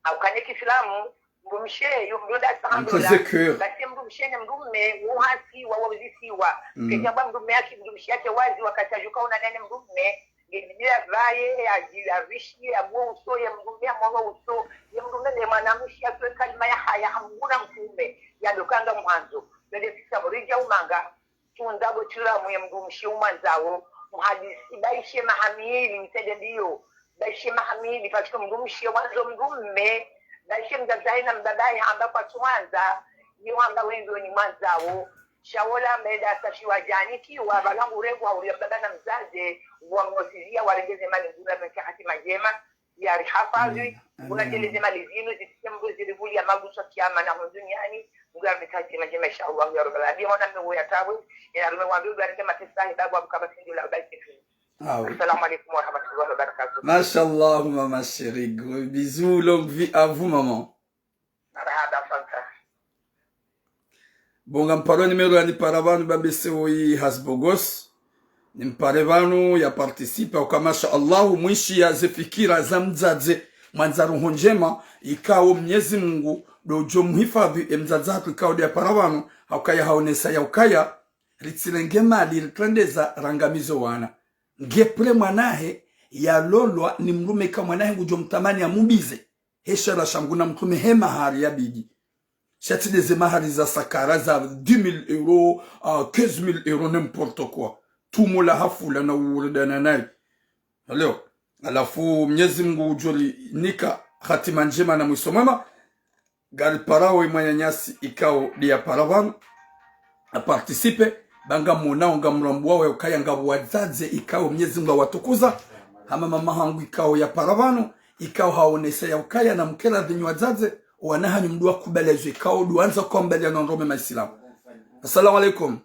Aukane kiislamu, mdrumshe, yu mdru nda sahambola. Basi mdrumshe ne mdrumme, uhasiwa, wauzisiwa. Mm. Kenya ba mdrumme yake, mdrumshe yake wazi, wakati ajuka una nene mdrumme, ngedjila vaye, ya, ya vishiye, ya mwe uso, ya mdrumme, ya mwe uso, ya mdrumme, ne mwanamshe, ya tuwe kalima ya haya, hamguna mtume, ya dokanga mwandzo. Nende fisa mrija umanga, tunda bo tula mwe mdrumshe umwandzao, muhadisi, baishe mahamili, mtende ndiyo, baishe mahamili, parce que mdrumshe wandzo mdrumme, baishe mzazahe na mbabahe hamba kwatsuwandza, ni wamba wendo ni mwandzao, Shawola meda sa shiwa djani kiwa, bala ngu rengwa huriya baba na mzaze, wa mnosiziya warenge ze mali ngu rambe hatima ndjema, yari hafadhwi, amina, amina, unatele ze mali zinu, zitike mdru zirivuli ya maguso kiyama na hunu duniani, ngu rambe hatima ndjema, insha Allah, ya Rabbal alamin. Hona mwe ya tawe, ya rume wambi, ngu rambe mapesa, hibabu, abuka, basindi, ula, ubali, kifini. Awe. Assalamu alaikum wa rahmatullahi wa barakatuh. Mashallah, maman chérie. Gros bisous, longue vie à vous, maman. Marahaba, asante. Bon, ngamparo numéro ya nipara pvanu, babese woyi Hasbogos. Nimpare pvanu ya participe, uka masha Allah, mwishi ya ze fikira za mdzadze, mwandza roho ndjema, ikao Mnyezi Mungu, ndo djo muhifadhwi, e mdzadze hatru ikao nde ya para pvanu, haukaya haonesa ya ukaya, ritsilenge mali, ritrendeza, rangamizo wana. Nge pure mwanahe, yalolwa, ni mdrumme ika mwanahe ngudjo mtamani ya mumbize. He shara shangu na mtume he mahari ya bigi. Sha tsi nde ze mahari za sakara za dix mille euros, ah, quinze mille euros, n'importe quoi. Tumo la hafula na uredana nayi. Leo. Halafu Mnyezi Mungu udjo rinika hatima ndjema na mwiso mwema. Ngariparao ye mwananyasi ikao nde ya para pvanu, a participe, ba ngamonao ngamrambuwao ya ukaya ngapvo wadzadze ikao Mnyezi Mungu hawatukuza, hama mama hangu ikao ya para pvanu, ikao haonesa ya ukaya na mkera dhinyi wadzadze, owana hanyu mdru wakubali ezo ikao ndo wandza kwambaliya na ndrongoo ma Islamu. Assalamu alaikum.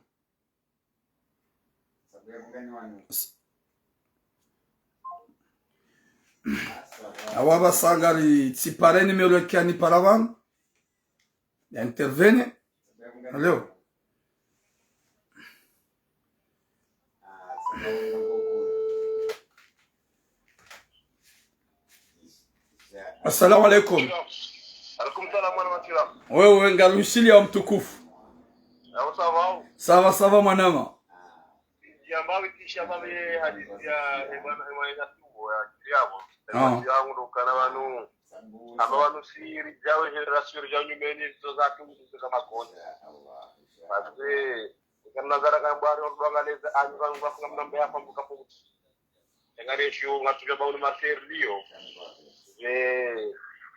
S- Awa ba sangari tsipare numéro kiani para pvanu. Ya intervenir. Allô. Assalamu alaikum. Alaikum salam wa rahmatullah. Wewe, ngarushiliya mtukufu. Aho, ça va? Ça va, ça va, mwanama. Yamba witsi sha babe hadisi ya, eh, bwana, eh, mwana tubo ya kiyabo. Ah. Yangu ndo kana pvanu. Amba pvanu siri jawe génération ya nyumeni zo za tungu zo kama konde. Parce que kana zara kambwari odwangaleza anyu kama mnambe ya kwambuka fungu. Engare shu ngatuja ba unu maser liyo. Eh,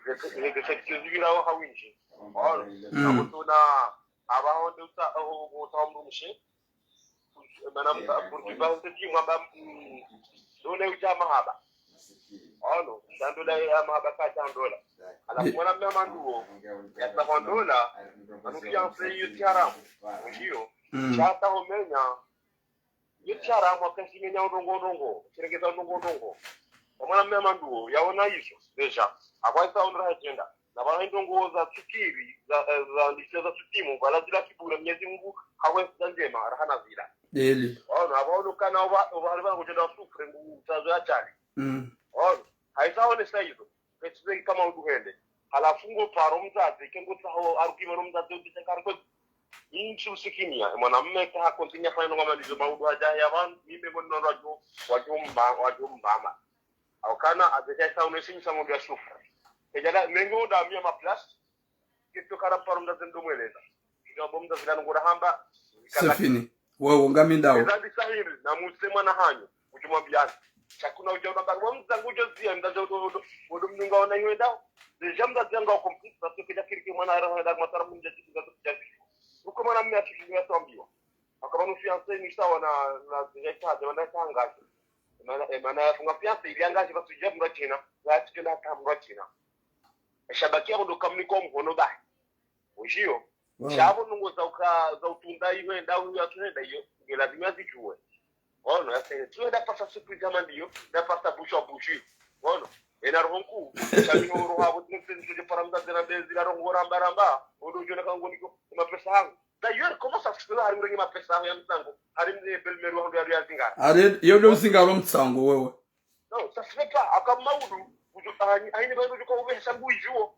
eh, eh, eh, eh, zibira wa hawinji. Ol. Mm. Akutuna, aba honde uta, o, o, uta omru mshe. Mana mta, burki ba honde ki mwamba, mm, dole uja mahaba. Ono, shandola ya mahaba ka shandola. Ala kumwana mme manduo, ya ta hondola, anu fiancé yo ti haramu. Ujiyo. Mm. Shata homenya, yo ti haramu, akashimenya ndrongo ndrongo, shirengeza ndrongo ndrongo. Kamwana mme manduo, yaona izo, déjà. Akwa isa ondra agenda. Na pvala ndrongo za tsukiri, za, eh, za ndisha za tsutimu, pvala zila kibura Mwenyezi Mungu, hawe za ndjema, rahana zila. Deli. Ono, aba ono kana oba, oba hali pvana kujenda souffre, ngu, tazo ya chali. Mm. Ono, haisa one sa izo. Ketsizeki kama uduhende. Halafu ngo paro mdzadze, ke ngo tsaho arugima no mdzadze udise kariko. Intsi usikinia, mwana mme ka hakontinya fanya nonga malizo maudu haja ya pvanu, mime ngo nono wajo, wajo mba, wajo mbama. Au kana, azeja isa uno isinyi sa ngombe ya sufa. Ejala, mengo nda mia ma place, kito kara paro mdzadze ndo mweleza. Kito abo mdzadze lanu ngora hamba, c'est fini. Wewe, ngami ndawo. Ezandi sahiri, na muse mwana hanyu, uju mwambiani. Shakuna uja unamba, wa mdzangu ujo zia, mdzadze udo, udo, udo mnunga ona iwe ndawo. Déjà mdzadze anga wa complice, parce que déjà kiri ke mwana ara handa matara mnja tiki mdzadze kujazi. Uko mwana mme atiki ya tuambiwa. Akaba no fiancé ni sawa na, na déjà itaje, wana itangaje. Mana, eh, mana yafunga fiancé, ili angaje basi uja mwa china, ya tikenda hata mwa china. Eshabaki ya ndo kamni kwa mhono ba. Ujiyo. Wow. Shabo nungo za uka, za utunda iwe, nda uyu atuhenda iyo, nge lazima zijuwe. Ono, ya sene, tuwe da pasa surprise hama ndiyo, da pasa bouche à bouche. Ono, ena roho nkuu, sha mi horo habo, tine tine tuje para mdzadze na mbezi, la roho ramba ramba, ondo jona kango niko, mapesa hangu. D'ailleurs, comment ça se fait, hari mrenge mapesa hangu ya mtsango, hari mze belle-mère wangu ya, ya zingara. Hari, yo ndo zingara mtsango, wewe. Non, ça se fait pas. Aka maudu, uju, ani, aini ba uju kwa uwe sa nguijuo.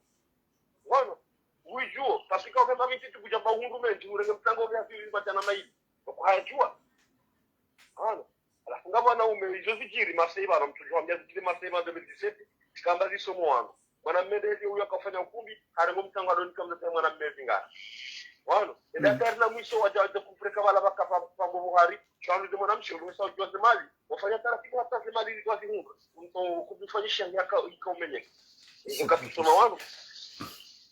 Ngono, nguijuo. Parce que kwa mami titi kuja ba hundru menti, urenge mtsango ya siri ba jana maili. Kwa hayajua. Ngono. Halafu ngapvo wanaume, izo zijiri, Marseille pvanu, mtu jua, mia zijiri Marseille pvanu deux mille dix-sept, zikamba zisomo wanu. Mwana mme ndezi uyo akafanya ukumbi, harengo mtsango ado nikamza mwana mme zingara. Wano, enda tayari na mwiso waja, waja kufreka wala waka pa, pa mbovu hari, shwanu ze mwana mshe, urume sa ujua ze mali, wafanya taratibu hata ze mali zikwa zihundru. Mto kubifanyisha yaka, ika umenye. Ika tusoma wano.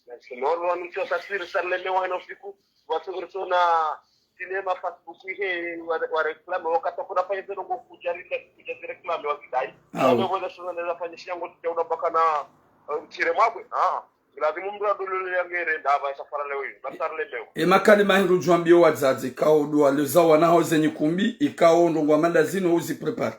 Na sema wano wano mshe wa taswiri, sa lemewa hena usiku, watu urso na, sinema, Facebook ihe, wa, wa reklame, wakati kuna fanya zeno ngo kujarida, kujazi reklame wa zidai. Au. Kama wala sasa naweza fanya shiya ngo tuja unabaka na, eh, mtire mwabwe. Ah, lazima mdru adolole ya ngere, ndaba safara leo hii, masar leo. E makalima hindru jwambiyo wadzadze, ikao ndo walezawo wana hawo zenyi kumbi, ikao ndrongoo manda zinu uzi prépare.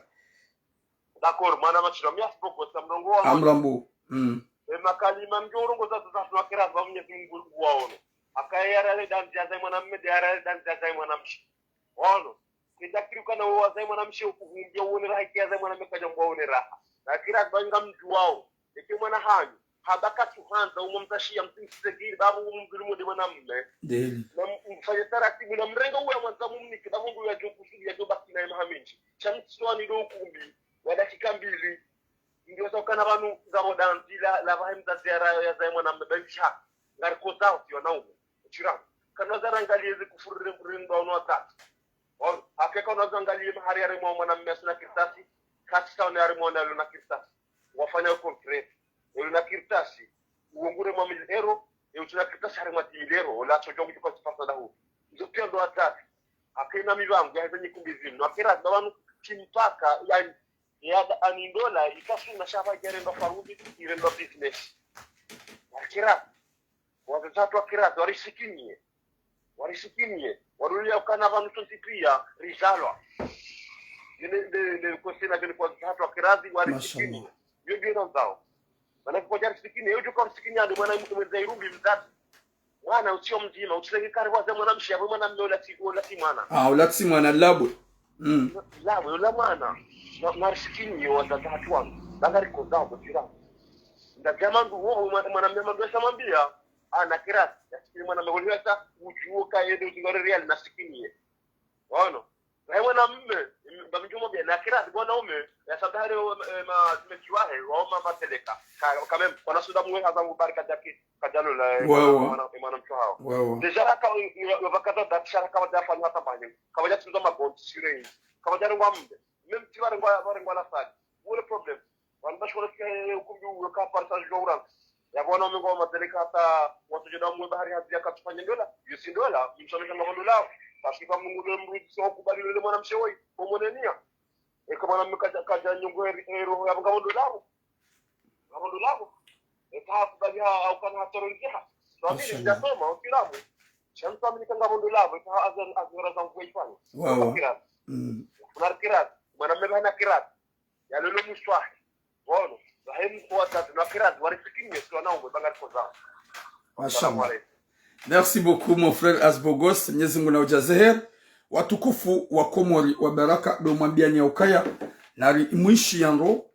D'accord, mwana mashira, merci beaucoup, sa mrongoo wa amrambo. Mm. E makalima mdjo urongoza za za wakera za Mwenyezi Mungu waone. Akaya yarale danzi ya zai mwana mme, de yarale danzi ya zai mwana mshe. Ono. Kenda kiri kana wo wazai mwana mshe ukuhumbia uone raha, kia zai mwana mme kaja mbwa uone raha. Lakini akibanga mdjuwao. Eke mwana hanyu. Habaka tuhandza, umo mtashiya, msimsegiri, babu umo mdhulumu de mwana mme. Deli. Na m-, mfanye taratibu, na mrenga uwe mwanza mumnike, babu ngu ya jo kusudi, ya jo baki na ye maha mendji. Sha mtswani do ukumbi, wa dakika mbili. Ndio sa ukana pvanu ngapvo danzi la, la pvahe mdzadze ya ra-, ya zai mwana mme, bensha. Ngari kozao, si wanaume. Uchira. Kana zara ngaliye ze kufuru re, re mba ono watatu. Ono, akeka unazo ngaliye mahari ya remwa mwana mme asina kirtasi, kasi sa una ya remwa na luna kirtasi. Wafanya ukontreti. Luna kirtasi. Uongure mwa mille euro, e utsina kirtasi hari mwa dix mille euro, ola tsojo mdjuka tsipasa dahu. Nzo pia ndo watatu. Akena mivangu, ya zenyi kumbi zinu. Akera, ndo wanu, kimpaka, yani, ya da, ani ndola, ikasu na shaba, ya rendo farundi, irendo business. Akera, wazatatu akera, warisikiniye. Warisikiniye. Rulia ukana pvanu sontsi pia rizalwa. Nde, nde, nde kosina kene kwa zatu wa kirazi wa risikini. Mashallah. Yo ndiyo na uzao. Mana kwa jari sikini, yo juka sikini ande mwana mtu mweza irumbi mzazi. Mwana usiyo mdzima, usilenge kari waze mwana mshe, abo mwana mme ola tsi, ola tsi mwana. Ah, ola tsi mwana, labwe. Mm. Labwe, ola mwana. Na, na risikini yo wazazi hatru wanu. Banga riko zao kutira. Nda jamandu wo, mwana, mwana mme mandu ya samambia. Ah, na kirazi. Ya sikini mwana mme holiwa sa, ujuo ka yende uzingare real na sikini ye. Ono. Rahe mwana mme, ba mdjumo bia, na kirazi mwana ume, ya sabahari, eh, ma, mekiwahe, wa ma, mateleka. Ka, quand même, kwa nasuda mwe haza mbaraka djaki, kadjalo la, eh, Wawa. mwana, mwana mtro hao. Wawa. Déjà, la ka, yo, yo, bakaza dati, sha la ka wadja fanya hata mbanye. Ka wadja tuza magonti, sirei. Ka wadja rengwa mbe. Même si warengwa, warengwa la fali. Où est le problème? Wanda shona fika, eh, ukumbi uwe ka partage wa uranga. Ya bona mwengo wa mateleka hata, watu jeda mwe bahari hazi ya katufanya ndola. Yusi ndola, mshamesha ngamo ndola. Basi kwa Mungu ndio mrudi, so kubali yule mwana mshe woi, kwa mwenenia. Eka mwana mme kaja, kaja nyongo eri, eh, roho ya ngamo ndola. Ngamo ndola. Eka hakubali ha, au kana hatoro nziha. So, amini, Mashallah. Ndasoma, ukilamu. Shamsa amini ka ngamo ndola, eka azan, azan razan kwa ifanya. Wawa. Kwa kirazi. Mm. Kuna kirazi. Mwana mme hana kirazi. Ya lolo muswahi. Bono. Rahe mko wazazi na kirazi, warisikini, si wana umwe, banga riko zao. Mashallah. Assalamu alaikum. Merci beaucoup, mon frère Asbogos. Mwenyezi Mungu na ujazeher. Watukufu wa Komori wa baraka, ndo mwambiani ya ukaya, nari mwishi yando,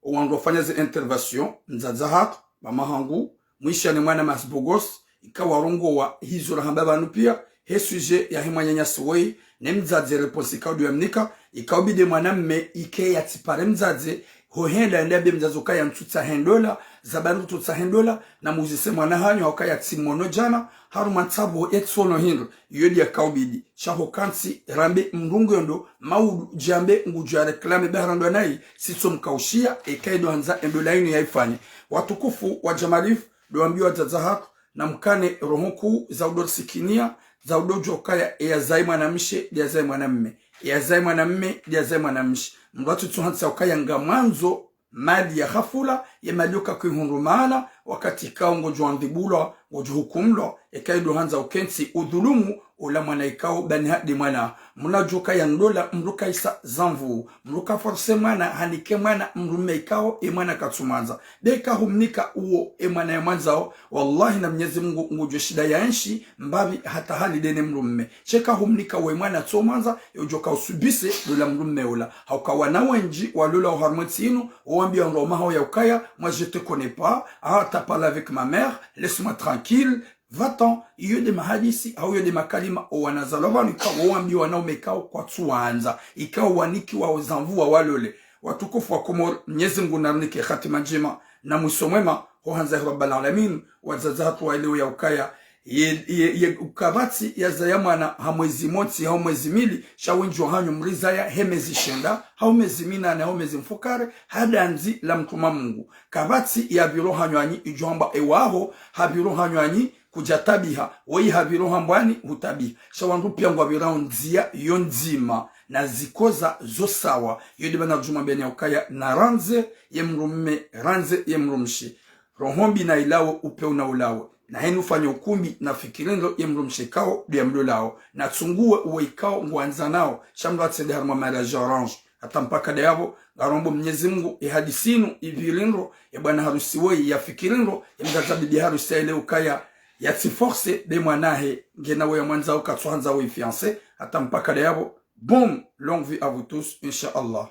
wando fanya ze intervention, mdzadze hatru, mama hangu, mwishi ya ne mwana Asbogos, ikao warongowa hizo rahamba pvanu pia, he sujet ya he mwananyasi woyi, ne mdzadze réponse ikao ndo yamnika, ikao bidi mwana mme ike yatsipare mdzadze, ho henda ende yambe mdzadze ukaya ntsutsaha ndola, za pvanu ntsutsaha ndola, na muzise mwana hanyu, ha ukaya tsimono djana, harumwa ntsapvo etsono hindru, iyo ndiyo ikao bidi. Sha ho kantsi, rambe mdru ngwendo, maudu, djambe, ngudjo ya réclamer, be harandwa nayi, sitso mkaushiya, eka ndo handza, endola inu ya ifanye. Watukufu wa Jamalif, ndo wambiwa wadzadze hatru, na mkane roho nkuu za udo risikinia, za udo djuwa ukaya, eya zai mwana mshe, ndiya zai mwana mme. Eya zai mwana mme, ndiya zai mwana mshe. Mdru atsutsuhantsa ukaya ngamwandzo mali ya hafula, ye mali yoka kuihundru mahala, wakati ikao ngodjo andhibulwa, ngodjo hukumlwa, eka ndo handza ukentsi udhulumu, ola mwana ikao bani hadi mwana. Mnadjuwa ukaya ndola mdru kaisa zamvu, mdru ka force mwana, hanike mwana, mdru mme ikao, e mwana katsumwandza. Be eka humnika uwo, e mwana ya mwandzao, wallahi na Mwenyezi Mungu ngudjo shinda ya enshi, mbapvi hata hali ndene mdru mme. Sha eka humnika uwo e mwana tsomwandza, yodjo ka usubise, ndola mdru mme ola. Ha uka wana wendji, walola oharumwa entsi inu, owambiwa ndo mahao ya ukaya, moi je te connais pas, ah, t'as parlé avec ma mère, laisse-moi tranquille, va-t'en, iyo nde mahadisi, hau iyo nde makalima, owanazalwa pvanu, ikao wambiwa na ume ikao kwatsuwandza, ikao wanikiwa ozamvu wa walole. Watukufu wa Komori, Mwenyezi Mungu narunike hatima ndjema, na mwiso mwema, ho handza ya Rabbal Alamin, wadzadze hatru waelewe ya ukaya, ye, ye, ye, kapvatsi ya zaya mwana ha mwezi montsi, hau mwezi mili, sha wendji wa hanyu mrizaya he mezi shenda, hau mezi minane, hau mezi mfukare, ha dandzi la mtruma Mungu. Kapvatsi ya pviro hanyu hanyi idjo hamba ewaho, ha pviro hanyu hanyi kudja tabiha, woyi ha pviro hambwani hutabiha. Sha wandru pia ngwapvirao ndzia yo ndzima, na zikoza zo sawa, yo nde mana djuma beni ya ukaya, na randze ye mdru mme, randze ye mdru mshe. Roho mbi na ilawe, upve una ulawe. Na heni ufanye ukumbi, na fikiri ndro ye mdru mshe ikao, ndo ya mlolao. Na tsunguwe uwe ikao, ngwandzanao, sha mdru atsende harumwa mariage arrangé. Hata mpaka ndeyapvo, ngarombo Mwenyezi Mungu, ye hadisi inu, ipviri ndro, ye bwana harusi woyi, ya fikiri ndro, ye mdzadze bibi harusi ya ile ukaya, ya tsi forcé, be mwanahe, ngena woyi ya mwandzao, katsuhandza woyi fiancé, hata mpaka ndeyapvo, boum, longue vie à vous tous, Inch'Allah.